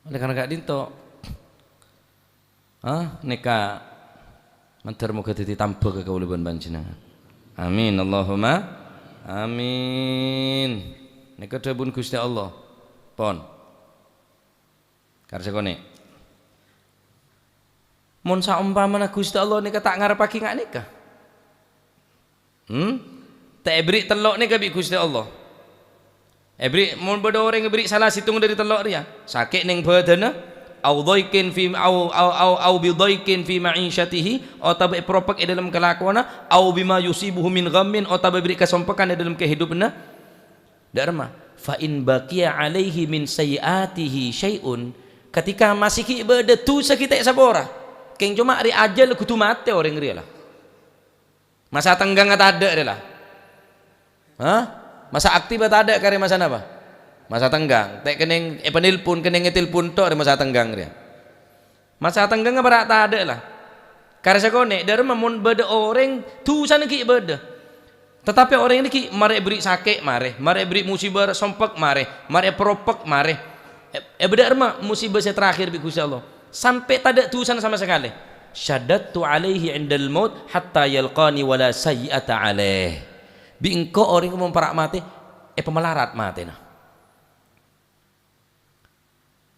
Oleh karena ka'dinto, Ah, nèka mandhâr moghâ dhâddhi tambhâ ka kaulâ bân panjhennengngan. Amin, Allahumma amin. Nèka dhâbuna Ghustè Allah. Pon. Karsa konè'. Mon saompamana Ghustè Allah nèka ta' ngarebbhâghi nga' nèka. Hmm? Ta' èberri' tello' nèka bi' Ghustè Allah. Èberri', mon bâdâ orèng èberri' sala sèttong dâri tello' rèya, sakè' neng bhâdhânna, au dhaiqin fi, au, au, au, au bi dhaiqin fi ma'isyatihi, otabâ èpropek è dâlem kalakowanna, au bima yusibuhu min ghammin, otabâ èberri' kasompekan è dâlem kahidupanna. Dâ' remma, fa in baqiya alaihi min sayyi'atihi syai'un, ketika masih ghi' bâdâ dhusa ghi' ta' èsapora, kèng coma rè ajhâl kodhu matè orèng rèya la. Masa tenggang tadâ' rè la? Hah? Masa aktif tadâ' karè masa napa? Masa tenggang. Ta' kennèng èpanèlpon, kennèng ètèlpon tok rè masa tenggang rè. Masa tenggengnga para' tadâ' la. Karè sakonè', dâremma mon bâdâ orèng, dusana ghi' bâdâ. Tetapi orèng rè ghi' marè èberri' sakè', marè, marè èberri' musibâ, sompek, marè, marè èparopek, marè. È, è bâdâ dâremma musibâ sè terakhir bi' Ghustè Allah. Sampè' tadâ' dusana sama sakalè. "Syadattu alaihi indal maut hatta yalqani wala sayyi'ata alaih." Bi' engko' orèng mon para' matè, èpamalarat matèna.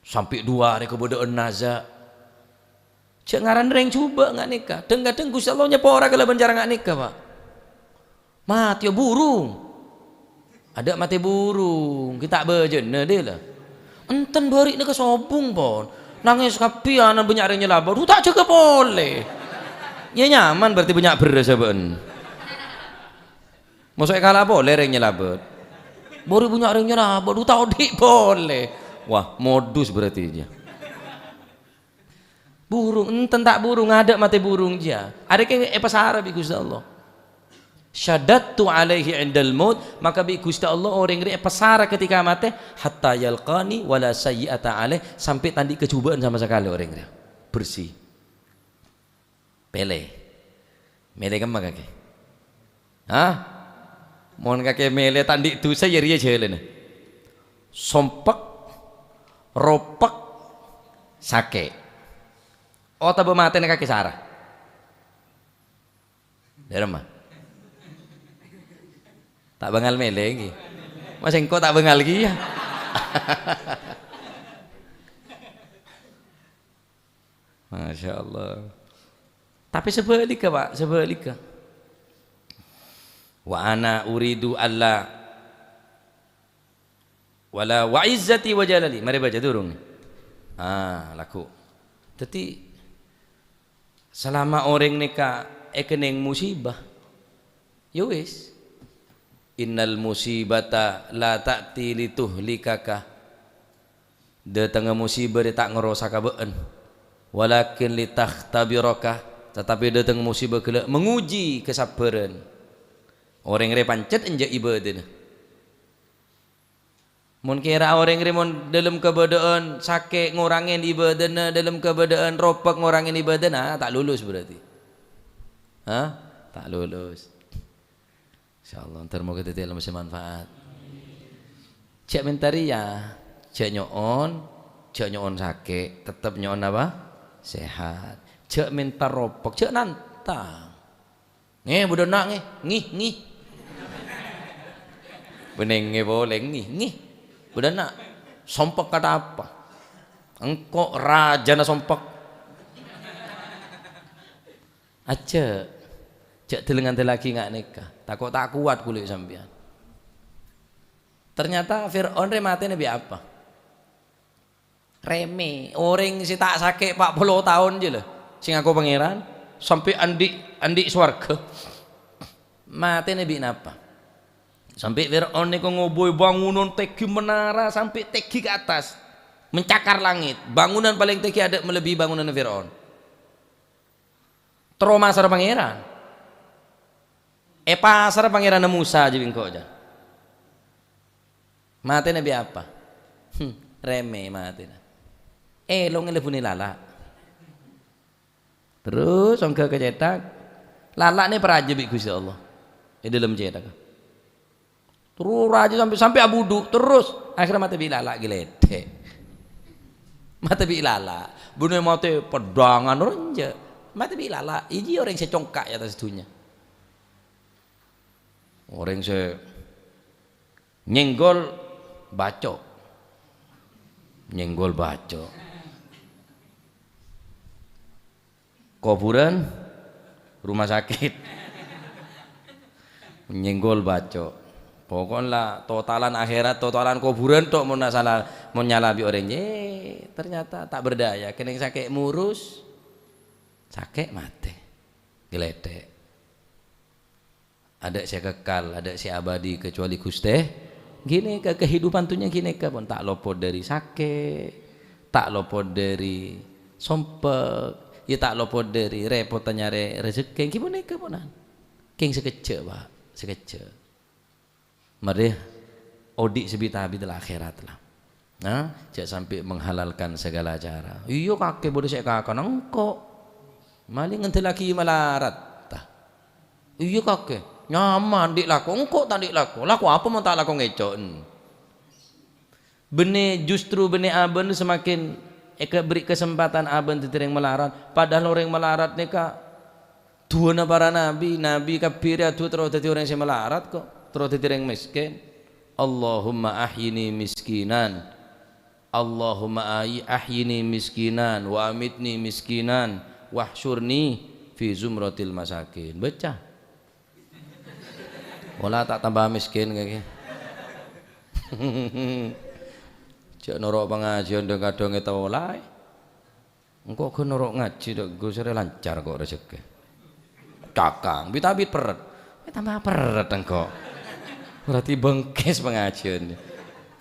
Sampè' duwâ' arè kabâdâ'ân naza'. Jhâ' ngaran rèng jhubâ' nga' nèka. Dhâng-kadhâng Ghustè Allah nyapora kalabân cara nga' nèka, Pa'. Matèya burung. Adâ' matè burung, ghi' ta' bâjâna, dhi, la. Enten bâri'na kasobung, pon. Nangès kabbhi ana' bânnya' rèng nyalabât. Dhu ta' jâgâ polè. Iyâ nyaman berarti bânnya' bherrâs bâ'en. Mosok èkala polè rèng nyalabât. Bâri' bânnya' rèng nyalabât, dhu ta' odi' polè. Wah, modus berarti, ya. Burung, enten ta' burung, adâ' matè burung jiyâ. Arè kèng èpasara bi' Ghustè Allah. "Syadattu alaihi indal maut," maka bi' Ghustè Allah orèng rè èpasara ketika matè, "hatta yalqani wala sayyi'ata alaih," sampè' ta' andi' kajhubâ'ân sama sakalè orèng rè. Bersih. Pèlè. Mèlè kemma kakè? Hah? Mon kakè mèlè ta' andi' dusa, ya rèya jhâlânna. Sompek, ropek, sakè'. Otabâ matèna kakè sara? Dâremma? Ta' bângal mèlè, ghi. Mas engko' ta' bângal, ghi, ya. Masya Allah. Tapè sabhâligghâ, Pa', sabhâligghâ. "Wa ana uridu alla wala wa izzati wa jalali." Marè bâca durung, nè? Ah, lagghu'. Dhâddhi, salama orèng nèka èkennèng musibâ, ya wis. "Innal musibata la ta'ti lituhlikaka." Dâtengnga musibâ rè ta' ngarosaka bâ'en. "Walakin litakhtabiraka," tatapi dâteng musibâ ghellâ' manguji kasabbhârân. Orèng rè pancet enjâ' ibâdâna. Mon kèra orèng rè mon dâlem kabâdâ'ân sakè' ngorangè ibâdâna, dâlem kabâdâ'ân ropek ngorangè ibâdâna, ah, ta' lulus berarti. Hah? Ta' lulus. Insyaallah, entar moga dhâddhi ilmu sè manfaat. Jhâ' mènta rèya, jhâ' nyo'on, jhâ' nyo'on sakè', tettep nyo'on apa? Sehat. Jhâ' mènta ropek, jhâ' nantang. Ngè, bâdâ enna', ngè, ngè, ngè. Bânnè ngè polè, ngè, ngè. Bâdâ enna', sompek kata apa? Engko' rajâna sompek. Ajjhâ', jhâ' dâlâng-andâllaghi nga' nèka. Tako' ta' kowat kulâ sampèyan. Ternyata Fir'aun rè matèna bi' apa? Remè. Orèng sè ta' sakè' pa' polo taon jiyâ la, sè ngako Pangèran, sampè' andi', andi' sowarghâ. Matèna bi' napa? Sampè' Fir'aun nèko ngobuwè bangunan tèngghi menara sampè' tèngghi ka attas, mencakar langit. Bangunan palèng tèngghi adâ' malebbi bangunanna Fir'aun. Terro maserra Pangèran. Èpaserra Pangèranna Musa jiyâ bi' engko', jhâ'. Matèna bi' apa? Hmm, remè matèna. Èlong èlebunè lala'. Terros ongghâ ka cèthak. Lala'na èparajâ bi' Ghustè Allah è dâlem cèthak. Terros rajâ sampè', sampè' abudhu', terros akhèrra matè bi' lala' ghâlèdhè'. Matè bi' lala'. Bânnè matè peddhângan, ora enjâ'. Matè bi' lala'. Iyâ jiyâ orèng sè congka' è attas dhunnya. Orèng sè nyenggol baco'. Nyenggol baco'. Kobhurân, rumah sakit. Nyenggol baco'. Pokokna la totalan akhèrat, totalan kobhurân tok mon asalla, mon nyalabi orèng. Eh, ternyata ta' berdaya. Kennèng sakè' murus, sakè' matè. Ghâlèdhè'. Adâ' sè kekal, adâ' sè abadi kecuali Ghustè. Ghânèka kehidupan dhunnya ghânèka pon ta' lopot dâri sakè', ta' lopot dâri sompek, iyâ ta' lopot dâri rèpot nyarè rejhekkè, ghi' ghânèka ponan. Kèng sakejjhâ', Pa', sakejjhâ'. Marè odi' sè bit-abit la akhèrat la. Nah, jhâ' sampè' menghalalkan segala cara. Iyâ, kakè bâdâ sè èkakana engko'. Malè ngèndellaghi malarat, ta? Iyâ, kakè. Nyaman, andi' lako. Engko' ta' andi' lako. Lako apa mon ta' lako ngèco'? Bânnè, justru bânnè abâ'na semakin èkabherri' kasempatan abâ'na dhâddhi rèng malarat. Padahal orèng malarat nèka du'âna para nabi. Nabi kabbhi rèya adu'a terro dhâddhi orèng sè malarat, kok. Terro dhâddhi rèng mèskèn. "Allahumma ahyini miskinan. Allahumma ayi-, ahyini miskinan, wa amitni miskinan, wahsyurni fi zumratil masakin." Baca. Ola ta' tambâ mèskèn kakè. Jhâ' noro' pangajiân dhâng-kadhâng ètola'è. Engko' ghun noro' ngajhi, dâ' Gus, rè lancar kok rejekkè. Cakang, bit-abit perret. Eh, tambâ perret engko'. Berarti bengkes pangajiân.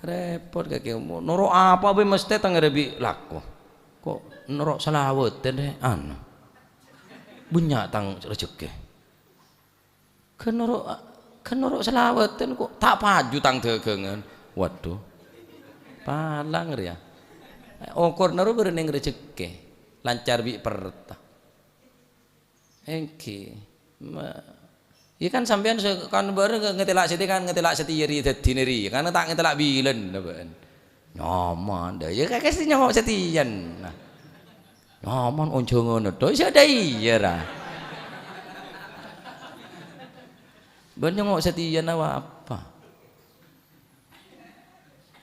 Repot kakè. Mo-, noro' apa bhâi mestè tang rè bi' lako. Kok noro' salawatan rè, anu. Bânnya' tang rejekkè. Ghân noro', ghân noro' salawatan kok ta' paju tang dhâghângan. Waduh. Palang rèya. Okorna ro bârâ neng rejekkè. Lancar bi' perretta. Èngghi. Ma-, iyâ kan sampèyan se-, kan bârâ nge-, ngetela' sètè kan ngetela' satèya rèya dhâddhina rèya. Kan ta' ngetela' bilân, bâ'ân. Nyaman, dâ, iyâ kakè sè nyongo' satèyan. Nah. Nyaman onjhângan, dâ, sè dâ iyâ, ra. Bân nyongo' satèyan apa?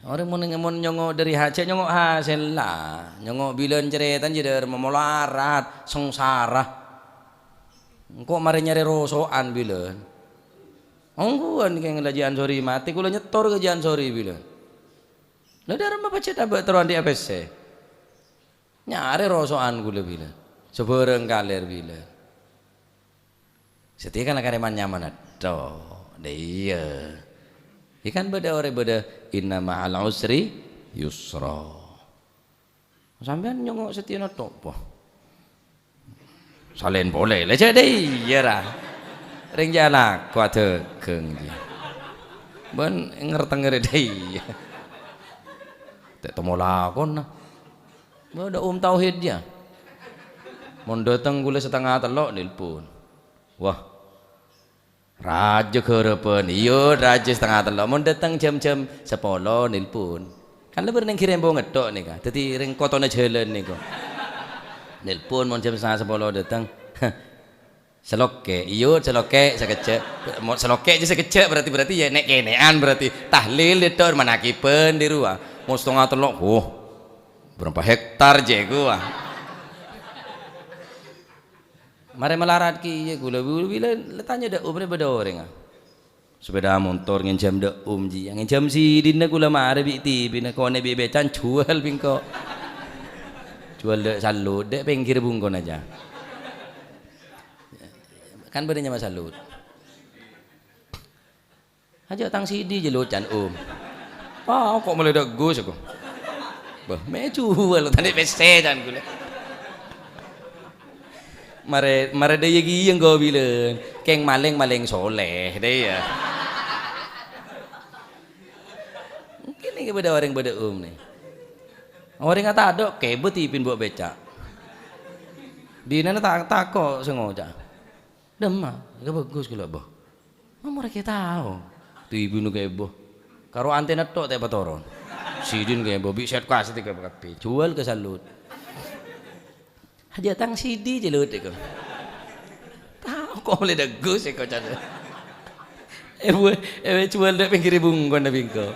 Orèng mon, mon nyongo' dâri hajhât, nyongo' hasèlla. Nyongo' bilân carètana jâ' dâ' malarat, sangsara. Engko' marè nyarè roso'an bilân. Ongghuwân kèng la jhân sori matè, kaulâ nyètor ka jhân sori bilân. La dâ' remma pajhât abâ' terro andi' A P C. Nyarè roso'an kaulâ bilân. Sabârâng kalèr bilân. Satèya kan la karè man-nyamana tho'. Dâ iyâ. Iyâ kan bâdâ orèng bâdâ, "Inna ma'al usri yusra." Sampèyan nyongo' satèyana tho', poh. Salèn polè. La jâ' dâ iyâ, ra. Rèng jâ' alako adhâghâng, jâ. Bân nger-tengngèrè dâ iyâ. Ta' tèmo lakona. Bâdâ um tauhid, jâ. Mon dâteng kaulâ satengnga tello', nelpon. Wah. Rajâ ghârâbhân, iyâ, rajâ satengnga tello'. Mon dâteng jam-jam sapolo, nelpon. Kan la bârâ neng Girembong ngetthok nèka. Dâddhi rèng kotona jhâlân nèko. Nelpon mon jam satengnga sapolo dâteng. Salokke', iyâ, salokke', sakejjhâ'. Mon salokke' jâ sakejjhâ' berarti, berarti yâ nè'-kènè'an berarti. Tahlil dâ' tho' manakiban dhi rowa. Mon satengnga tello', wuh. Bârâmpa hektar jâ' ghuwa. Marè malarat kèya kaulâ, bilân la tanya dâ' um rè bâdâ orèngnga. Sepeda montor ngènjhâm dâ' um jiyâ. Ngènjhâm sidina kaulâ marè bi' tibina, konè' bi' bècan juwâl bi' engko'. Juwâl dâ' salot, dâ' pèngghir bungkona jâ. Kan bâdâ nyama salot. Ajâ' tang sidi jâ lo can um. Ah, kok molaè dâ' Gus, aku. Bâh, mè' juwâl, tadâ' pèssè can kaulâ. Marè, marè dâ' iyâ kèya engko' bilân. Kèng malèng, malèng soleh, dâ' iyâ. Mungkin nèka bâdâ orèng bâdâ um nè. Orèng atadâ' kèbâ tibin bo' bèca'. Dinana ta-, tako' sè ngoca'. Dâmma, ghâ' bhâghus ghulâ, Bâh. Mamora kè tao. Tibina kèbâ. Karo antèna tho' ta' èpatoron. Sidin kèbâ, bi' set kasèt kèbâ kabbhi. Juwâl ka salot. Ajâ' tang sidi jâ' lot èko. Tao kok ollè dâ' Gus èko, can. Eh, bu-, eh, juwâl dâ' pèngghirrè bungkona bi' engko'.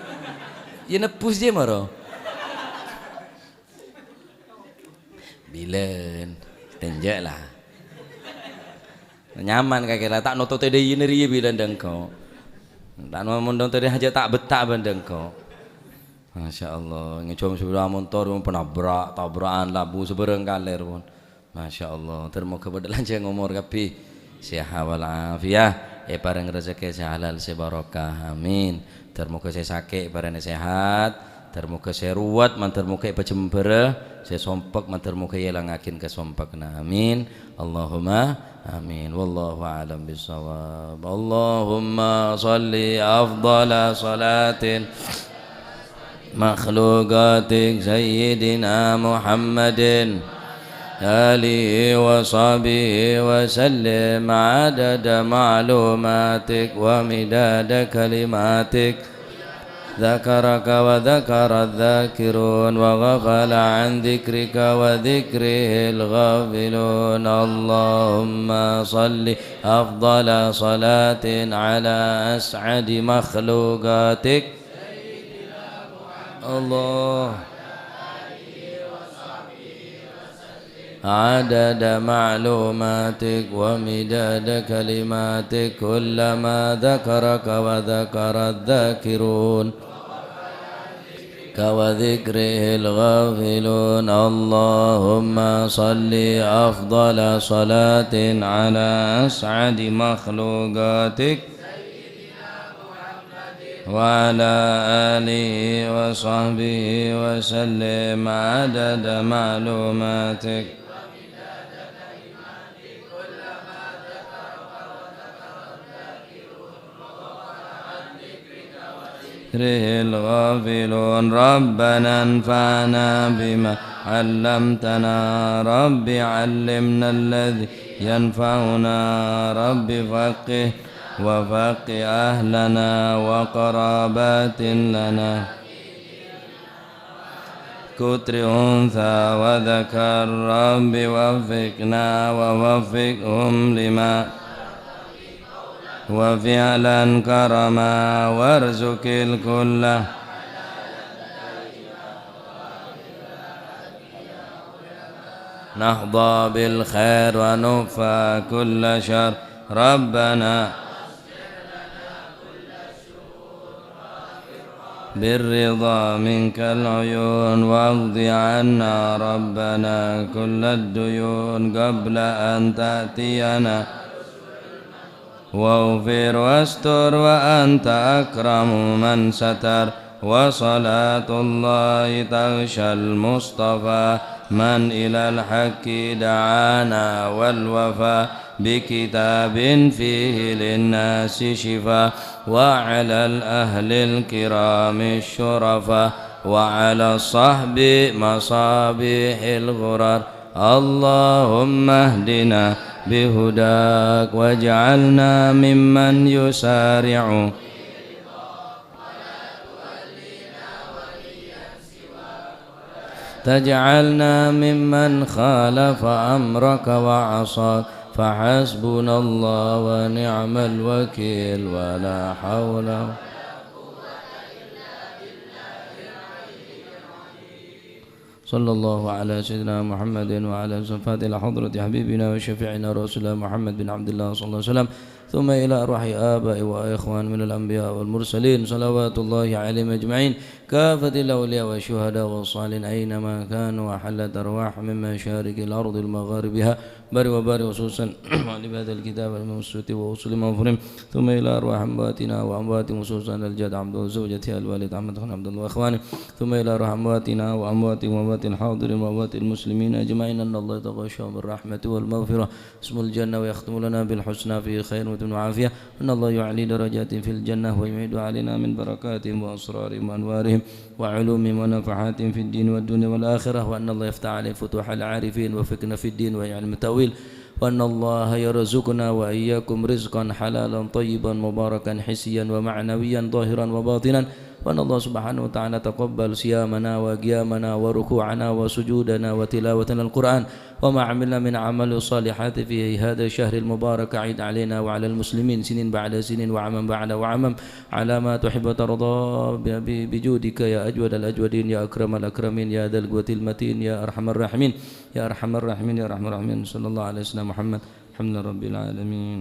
Yâ nebbhus jâ' mara. Bilân. Tènjâ' la. Nyaman kakè la, ta' nototè dâ' iyâ nèrèya bilân dâ' engko'. Ta' no-, mon nototè dâ' iyâ ajâ' ta' betta' bân dâ' engko'. Masya Allah, ngènjhâm sepeda montor, pon nabrak, tabrakan labu, sabârâng kalèr, pon. Masya Allah, ter-, moghâ padâ lanjhâng omor kabbhi. Sehat wal afiyah, èparèng rejhekkè sè halal, sè barokah. Amin. Ter-, moghâ sè sakè' èparèngè sehat. Ter-, moghâ sè ruwet, mandhâr moghâ èpajembhârâ, sè sompek, mandhâr moghâ èlangngaghin kasompekna. Amin. Allahumma amin. Wallahu a'lam bissawab. Allahumma shalli afdhala shalatin. مخلوقاتك سيدنا محمد آله وصحبه وسلم عدد معلوماتك ومداد كلماتك. ذكرك وذكر الذاكرون وغفل عن ذكرك وذكره الغافلون. اللهم صل أفضل صلاة على أسعد مخلوقاتك. الله. عدد معلوماتك ومداد كلماتك، كلما ذكرك وذكر الذاكرون وذكره الغافلون. اللهم صل أفضل صلاة على أسعد مخلوقاتك وعلى آله وصحبه وسلم عدد معلوماتك. ذكره الغافلون. ربنا انفعنا بما علمتنا. رب علمنا الذي ينفعنا. رب فقه وفق أهلنا وقرابات لنا. كتر أنثى وذكر، رب وفقنا ووفقهم لما وفعلا كرما، وارزق الكل نحظى بالخير ونكفى كل شر. ربنا بالرضا منك العيون، واقض عنا ربنا كل الديون قبل أن تأتينا. واغفر واستر وأنت أكرم من ستر، وصلاة الله تغشى المصطفى من إلى الحق دعانا والوفا، بكتاب فيه للناس شفاء، وعلى الأهل الكرام الشرفاء، وعلى الصحب مصابيح الغرر. اللهم اهدنا بهداك واجعلنا ممن يسارع تجعلنا ممن خالف أمرك وعصاك، فحسبنا الله ونعم الوكيل، ولا حول. صلى الله على سيدنا محمد وعلى صفات إلى حضرة حبيبنا وشفيعنا رسول الله محمد بن عبد الله صلى الله عليه وسلم، ثم إلى أرواح آباء وإخوان من الأنبياء والمرسلين، صلوات الله عليهم أجمعين، كافة الأولياء والشهداء والصالحين أينما كانوا، وحلت أرواح من مشارق الأرض ومغاربها، بر وبر، خصوصا مؤلف هذا الكتاب الإمام السيوطي وأصول المفاهيم، ثم إلى أرواح أمواتنا وأمواتهم، خصوصا الجد عبد الله وزوجته الوالد أحمد خان عبد الله وإخوانه، ثم إلى أرواح أمواتنا وأمواتهم وأموات الحاضرين وأموات المسلمين أجمعين، أن الله يتغشاهم بالرحمة والمغفرة، اسم الجنة، ويختم لنا بالحسنى فيه خير وعافية، أن الله يعلي درجاتهم في الجنة ويعيد علينا من بركاتهم وأسرارهم وأنوارهم وعلومهم ونفحاتهم في الدين والدنيا والآخرة، وأن الله يفتح عليهم فتوح العارفين ويوفقنا في الدين وعلم التأويل، وأن الله يرزقنا وإياكم رزقا حلالا طيبا مباركا حسيا ومعنويا ظاهرا وباطنا، وأن الله سبحانه وتعالى تقبل صيامنا وقيامنا وركوعنا وسجودنا وتلاوتنا القرآن وما عملنا من أعمال الصالحات في هذا الشهر المبارك، عد علينا وعلى المسلمين سنين بعد سنين وعاما بعد وعاما على ما تحب وترضى ب-، ب-، بجودك يا أجود الأجودين، يا أكرم الأكرمين، يا ذا القوة المتين، يا أرحم الراحمين، يا أرحم الراحمين، يا أرحم الراحمين. صلى الله على سيدنا محمد. الحمد لله رب العالمين.